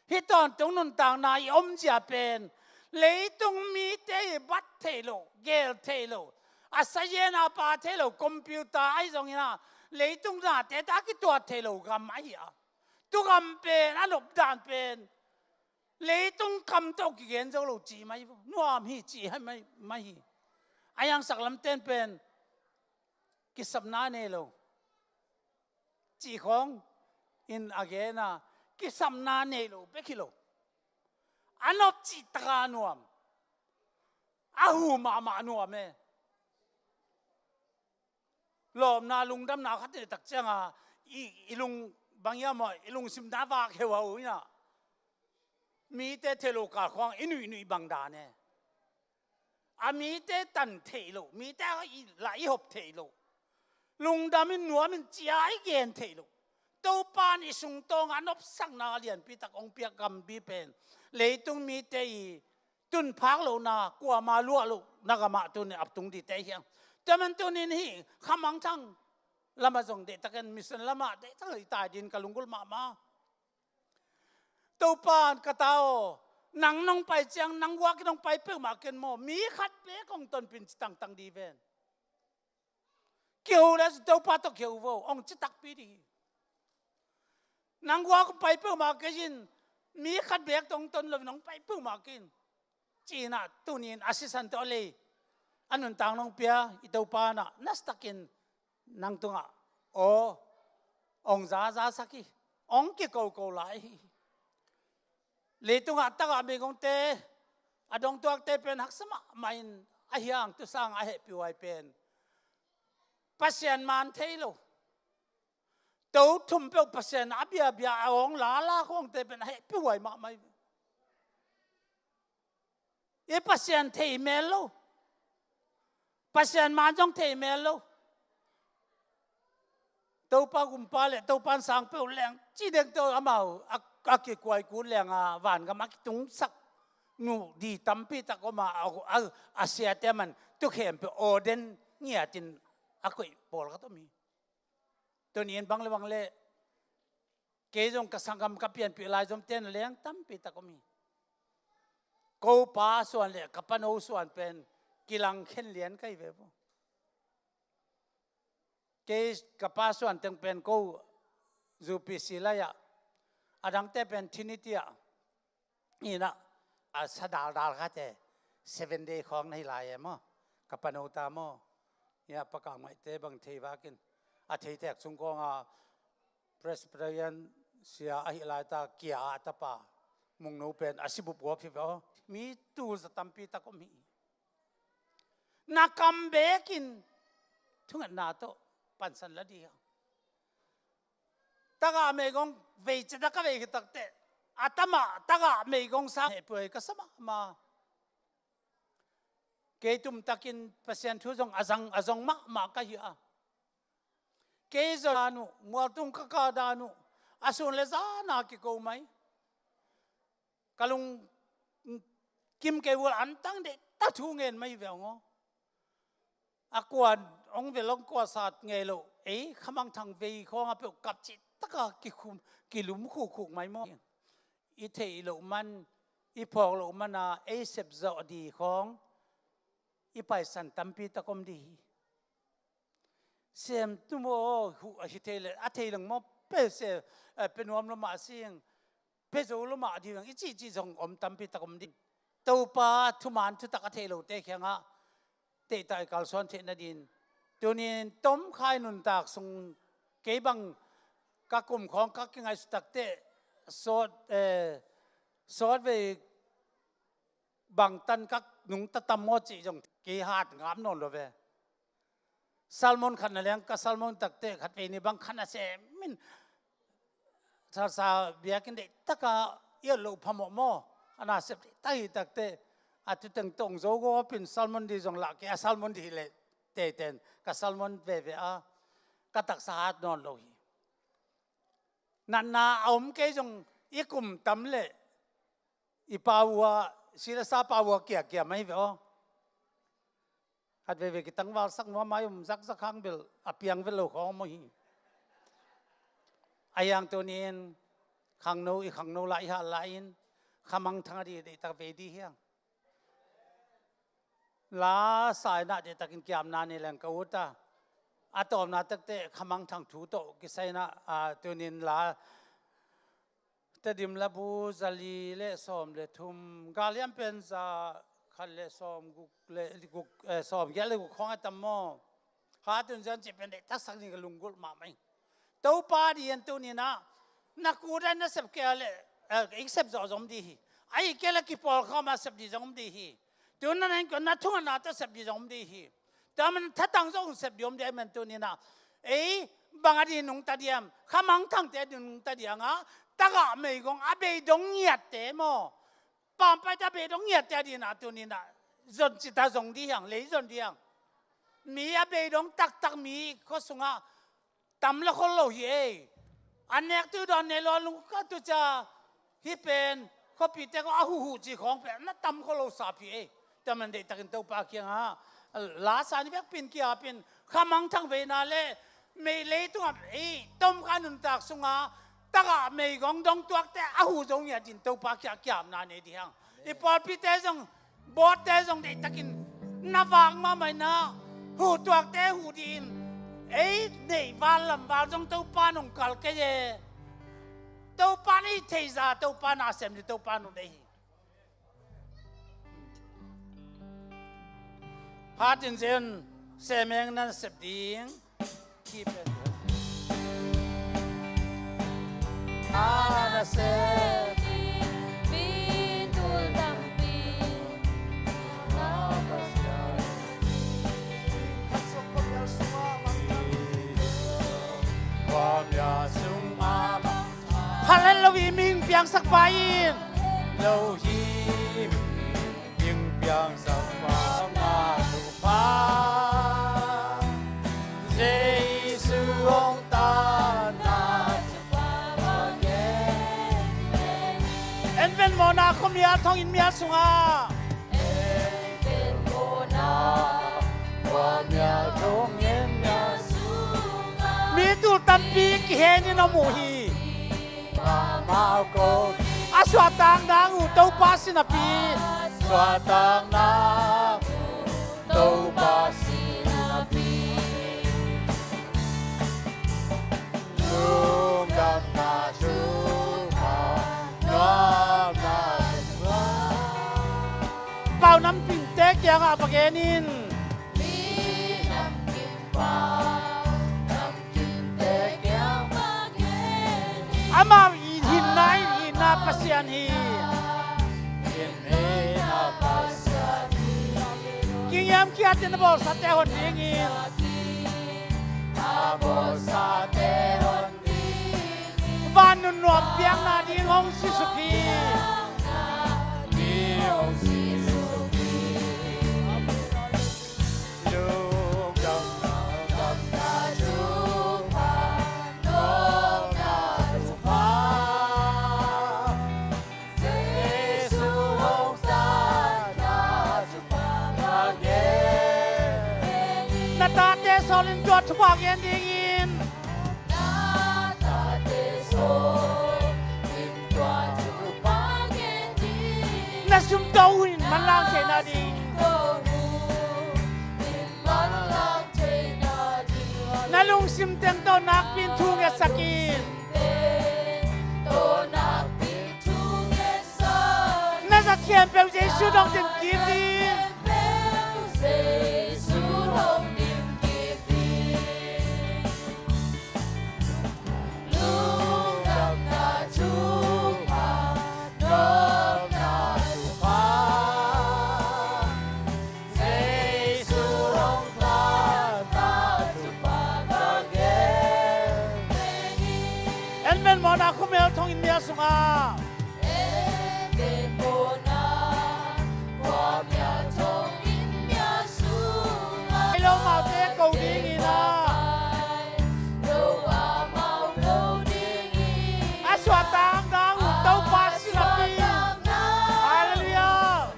Hih tawntung nuntakna i omzia pen leitung mite i bat theih loh, gel theih loh, a sayen a pa theih loh, computer ahi zongin ah leitung nate tawh a kituat theih loh gam ahi a, tugam pen a nopdan pen leitung kam tawh kigen zo lo ci mai, nuam hi ci hai mai, mai hi. A hiang saklamten pen kisapna nei lo cih khawng in a gen a, kisapna nei lo bek hi lo. A nop cih taka nuam, a hu mahmah nuam e. Lawpna lungdamna khat nei tak cianga i, i lung bang hiam aw, i lungsimna vak heu a uh ina, mite thei lo kal khawng i nuihnuih bang dan e. A mite tan theih loh, mite i lah i hop theih loh, lungdam in nuam in cia i gen theih loh, Topa in i sungtawng a nopsakna lianpi tak hong piak gambi pen leitung mite i tunphak lohna, kuama luah lohna gamah tuni a tung dite hiang. Tua man tuni in hih khamangthang lamah zong deihtakin mission lamah deihtak i tai din ka lunggulh mahmah. Topa in ka ta aw, nang nong pai ciang nang guak in nong pai peuhmah ken maw, mi khat bek hong tonpih in ci tangtang di ven. Kiho le Topa tawh kiho vo, hong ci takpi di hi. Nang guak hong pai peuhmah kei in, mi khat bek tawh hong ton lo in hong pai peuhmah kei in. Ci-in ah tuni in a sisan tawh a lei a nuntak nong pia i Topa in ah nasatakin nang tungah aw hong zazasak hi, hong kikoko lai hi. Leitungah tagah meigongte, a dongtuakte pen haksa mahmah in a hiang tusang a hehpihhuai pen Pasian man thei lo. To thum peuh Pasian a biabia a awng lala khawngte pen a hehpihhuai mahmah hi. I Pasian thei mel lo. Pasian man zong thei mel lo. Topa gumpa le Topa in sang peuh leng ci deng to amau a, a kikuai kut leng a vangam a kitungsak nu di tampi tak om a, a, a, a siate man tu khempeuh aw den ngiatin a koih pawlkhat om hi. Tuni in bang le bang le kei zong ka sanggam ka pianpih lai zomte na leng tampi tak om hi. Ko pa suan le ka pano suan pen kilang khen lian ka hi ve vo. Kei ka pa suan teng pen ko U P C lai-ah, a dangte pen Trinity-ah, ina a sa daldal khate Seven Day khawng na hi lai e maw? Ka pano ta maw? Ia Pa Kap Ngaihte bang thei vakin a thei tek sung kawnga Presbyterian sia ahi laita kia a tapa Mungno pen a sibup guap hi ve aw. Mi tul za tampi tak om hi. Na kam bekin thungetna tawh pansan la dih a. Tagah meigong vei ceta ka vei khit takteh a tamah tagah meigong sang hehpihhuai ka sa mahmah. Kei tumtakin Pasian thu zong a zang, a zong mahmah ka hi a. Kei zong dan uh, mualtung ka kah dan uh, a sun le zana kiko mai. Ka lung kim kei ul antang deh ta thu ngen mai ve aw. A kuan hong vel hong kuasat ngei loh, ei, khamangthang vei khawng a peuh kap cih taka kikhum, kilum khukkhuk mai maw? I theih loh man, i phawk loh man a ei sep zawh ding khawng i paisan tampi tak om ding hi. Sem tu maw, hu, a hi thei le, a thei leng maw, pe se, eh, pe nuam lo mah sing, pe zo lo mah ding, i cihcih zong om tampi tak om ding. Topa thuman thutak a thei lote kiangah teitah i kalsuan theih nadin. Tunin tomkhai nuntak sung kei bang ka kum khawng ka kingaihsut takteh sawt, eh, sawt vei bangtan ka nungta tam maw cih zong kei hat ngam nawn lo ve. Salmon khat na leng ka salmon takteh khat vei ni bang khat na sem in sa, sa biakinn deih taka i at loh phamawh maw? A na sep deih tak hi takteh a tu teng tong zo gawpin salmon ding zong lah kei a salmon ding hi leh teiten ka salmon veve a ka taksa hat nawn lo hi. Natna a om kei zong i kum tam leh i pau a, silasa pau a kiakia mai ve aw. Khat veve kitangval sak nuam mai um zakzak hang bel a piang vet lo khawng maw hi. A hiang tunin khangno i khangno lai i hal lai in khamangthang a dih deihtak vei dih hiang. La sa inah deihtakin kiamna nei leng ka ut a. A tawpna takteh khamangthang thu tawh kisai inah, a, tunin la Tedim labu zali le sawm le thum, Galhiam pen za khat le sawm guk le guk, eh, sawm giat le guk khawng a tam maw? Hatun zian cih pen deihtaksak ding ka lunggulh mahmah ing. Topa ding en tuninah na kut a na sep kei a le, eh, i sep zawh zong om ding hi. Ahih kei le kipawlkhawm a sep ding zong om ding hi. Tun na na in ko na thungatna tawh sep ding zong om ding hi. Tua man thatang zong sep ding om ding ahih man tuninah ei bang a ding nungta diam? Khamangthangte a ding nungta diang a tagah meigong a beidong ngiatte maw? Pampaite a beidong ngiatte a dinah tuninah zon cita zong ding hiang, lei zon ding hiang. Mi a beidong taktak mi khua sungah tam la khol lo hi ei. A nek tu dawn ne lo lung ka tu ca hi pen khuapite ko a huhu ci khawng pen na tam khol lo sap hi ei. Tua man deihtakin Topa kiangah la sa ni vekpin kiapin khamangthang veina le mei leitungah ei tomkha nuntak sungah tagah meigong dong tuakte a hu zo ngiat in Topa kiah kiamna nei ding hiang. I pawlpite zong bawtte zong deihtakin na vak mahmah inah hu tuakte hu dih in ei neih val lam val zong Topa nong kal kei e. Topa na i theihza Topa na sem dih Topa nong deih hi. Hatin zen semeng nan sep ding. Keep it. Ana sep ding bitul tampi. Hallelujah, i mihing piangsak pa in. Lo hi. Ding piangsak pa nga thupha. Jesu hong tanna thupha gen. En ven mawhna khuamial thong in mial sungah. En ven mawhna khuamial thong in mial sungah. Mi tul tampi kihen in om uh hi. A suahtak nang uh Topa sinapi. Suahtak nang uh Topa sinapi. Lungdamna thupha, nuamna thupha. Pau namkimte kiangah va gen in. Mi namkim pau namkim Amau i hinna, i hinna Pasian hi. Kingiam kiat in a bawlsate hon dingin. Van nunnuam piakna ding hong sisuk hi. Na tate Thupha gen dingin. Na sum tawh uh in manlang theihna ding. Na lungsim teng tawh nakpi in thu ngetsak in. Na zat khempeuh Jesu dong din kik ding. En men mawhna khuamial thong inn mia sungah. Ei lo maute ko dingin ah. A suahtakna uh Topa silapin. Halleluiah.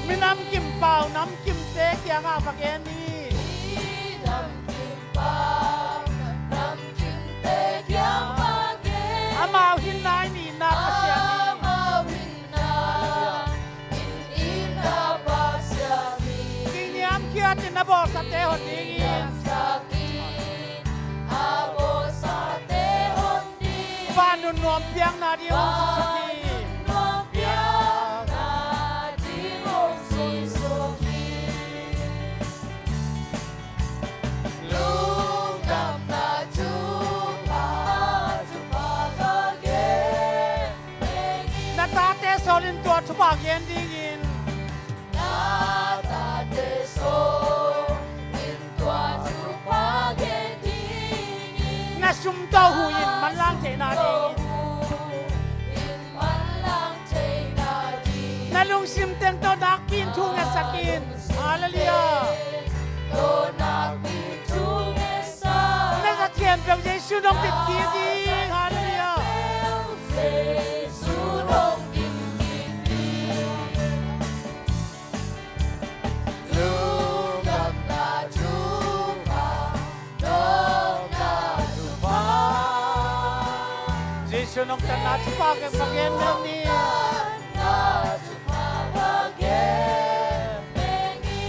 Minam kimpau namkimte kiangah va gen ni. Amau hinna in itna Pasian hi. Kiniamkhiat in a bawlsate hon dingin. Vannun nuam piakna ding hong suksuak hi. Na tate sawlin tua thupha gen dingin. Na tate sawlin tua thupha gen dingin. Na sum tawh uh in manlang theihna dingin. Na lungsim teng tawh nakpi in thu ngetsak in. Halleluiah. Na zat khempeuh Jesu dong din kik ding. Halleluiah. Jesu nong tanna thupha gen, va gen mel ni.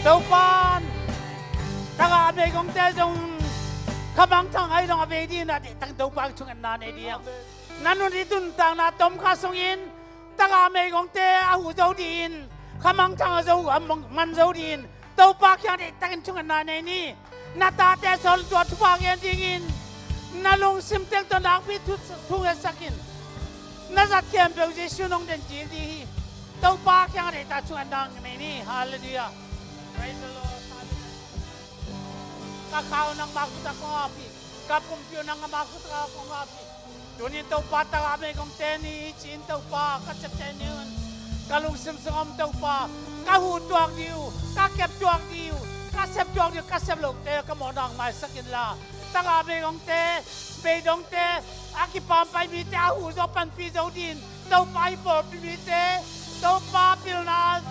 Topan tagah meigongte zong khamangthang ahi zong a vei dingin a deihtakin Topa thungetna nei ding. Na nunung nuntakna tomkha sungin tagah meigongte a huh zo dingin, khamangthang a zo, a mang-, man zo dingin Topa kiang deihtakin thungetna nei ni. Na tate sawlin tua thupha gen dingin. Na lungsim teng tawh nakpi thu, thu ngetsak in. Na zat khempeuh Jesu nong den kik ding hi. Topa kiang deihtak thungetna nei ni. Halleluiah. Praise the Lord. Halleluiah. Ka kha uh nangma khut ah kong ap hi. Ka pumpi uh nangma khut ah kong ap hi. Tunin Topa tagah meigongte ni ci-in Topa ka ciapteh ni un. Ka lungsim sung om Topa ka huh tuak ding uh, ka kep tuak ding uh, ka sep tuak ding uh, ka sep lote ka mawhna hong maisak inla. Tagah meigongte, beidongte, a kipampai mite a huh zo panpih zo dingin Topa i pawlpi mite, Topa pilna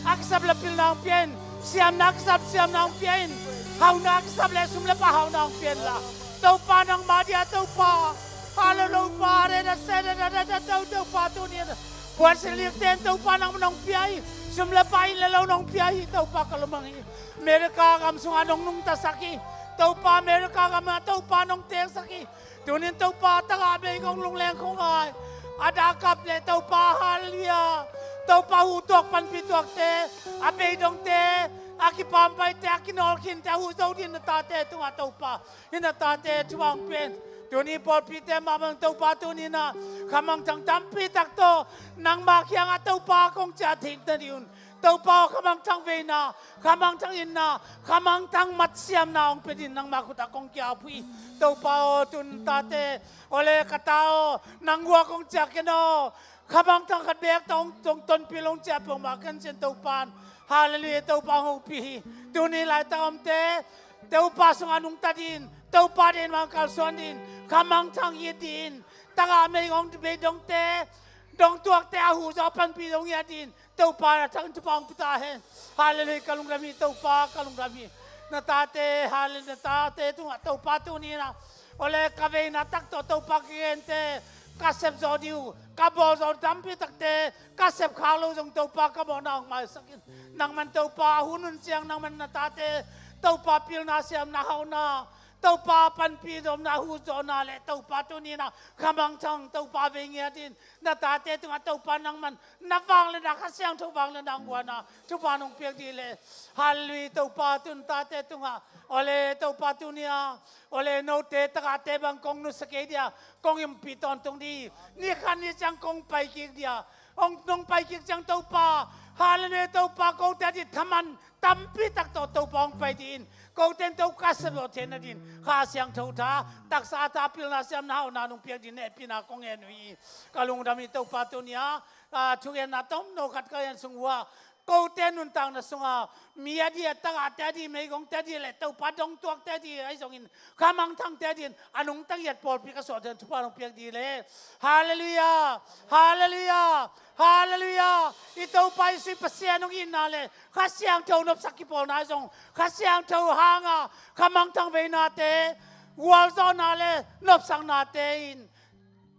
a kisap le pilna hong pia in, siamna a kisap siamna hong pia in, hauhna a kisap le sum le pai hauhna hong pia inla. Topa nangmah dia Topa. Halleluiah. Topa re na se na na na na Topa tunin puansilh likte in Topa nangmah nong pia hi. Sum le pai le lo nong pia hi Topa ka lungmang hi. America gam sungah nong nungtasak hi. Topa America gamah Topa nong tengsak hi. Tunin Topa tagah meigong lungleng khuangai a dah kap le Topa, halleluiah. Topa huh tuak panpih tuakte, a beidongte, a kipampaite, a kinawlkhinte a huh zo dingin na tate tungah Topa hih na tate thupha hong pia in. Tuni pawlpite mahmah Topa tuninah khamangthang tampi tak tawh nangma kiangah Topa kong ciah theih nading un. Topa aw, khamangthang veina, khamangthang itna, khamangthang matsiamna hong pia dingin nangma khutah kong kiap uh hi. Topa aw, tun tate aw le ka ta aw, nang guak hong ciah ken aw. Khamangthang khat beek tawh hong tonpih lo hong ciah peuhmah ken cin Topa in Halleluiah, Topa hong hopih hi. Tuni laitak a omte Topa sungah nungta dih in, Topa deih mah kalsuan dih in, kha mangthang it dih in, tagah meigong beidongte, dongtuakte a huh zawh a panpih dong ngiat dih in, Topa a thang thupha hong pia ta hen. Halleluiah, ka lungdam hi Topa, ka lungdam hi. Na tate, halleluiah, na tate tungah Topa tuni-in ah, awle ka veina tak tawh Topa kigente ka sep zawh dih uh, ka bawl zawh tampi takte ka sep khak loh zong Topa ka mawhna hong maisak in. Nangman Topa a hun hun ciang nangman na tate Topa pilna siamna hauhna, Topa panpih dawmna, huh zawhna le Topa tuni-in ah kha mangthang Topa vei ngiat in, na tate tungah Topa nangman na vangliatna, Kha Siangtho vangliatna hong guan a, thupha nong piak dih leh. Halleluiah, Topa tun tate tungah, awle Topa tuni-a, awle note tagahte bang kong nusia kei dih a, kong ompih tawntung dih, ni khat ni ciang kong pai kik dih a, hong nong pai kik ciang Topa, halleluiah, Topa kote a dih thaman tampi tak tawh Topa hong pai dih in, kote in Topa ka sep zawh theihna dih in, Kha Siangtho tha, taksa tha, pilna siamna hauhna nong piak dih in hehpihna kong ngen uh hi. Ka lungdam hi Topa tuni-a, a, thugenna tomno khat ka gen sung uh a, kote nuntakna sungah mi a dih a, tagahte a dih, meigongte a dih le Topa dongtuakte a dih ahi zongin, kha mangthangte a dih in a nungta ngiat pawlpi ka suah theihna thupha nong piak dih leh. Halleluiah, halleluiah, halleluiah. I Topa i sui Pasian hong itna le Kha Siangtho nopsak kipawlna ahi zong, Kha Siangtho hanga kha mangthang veinate, gualzawhna le nopsaknate in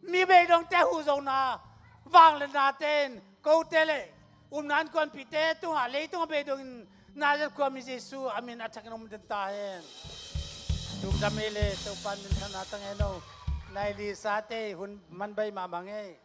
mi beidongte a huh zawhna, vangliatnate in kote le upna innkuanpihte tungah, leitungah beidongin Nazareth khuami Jesuh a min a thakin om den ta hen. Lungdam hi leh, Topa in minthanna tang hen aw. Nai Lisa te hun man bai mahmah ing ei.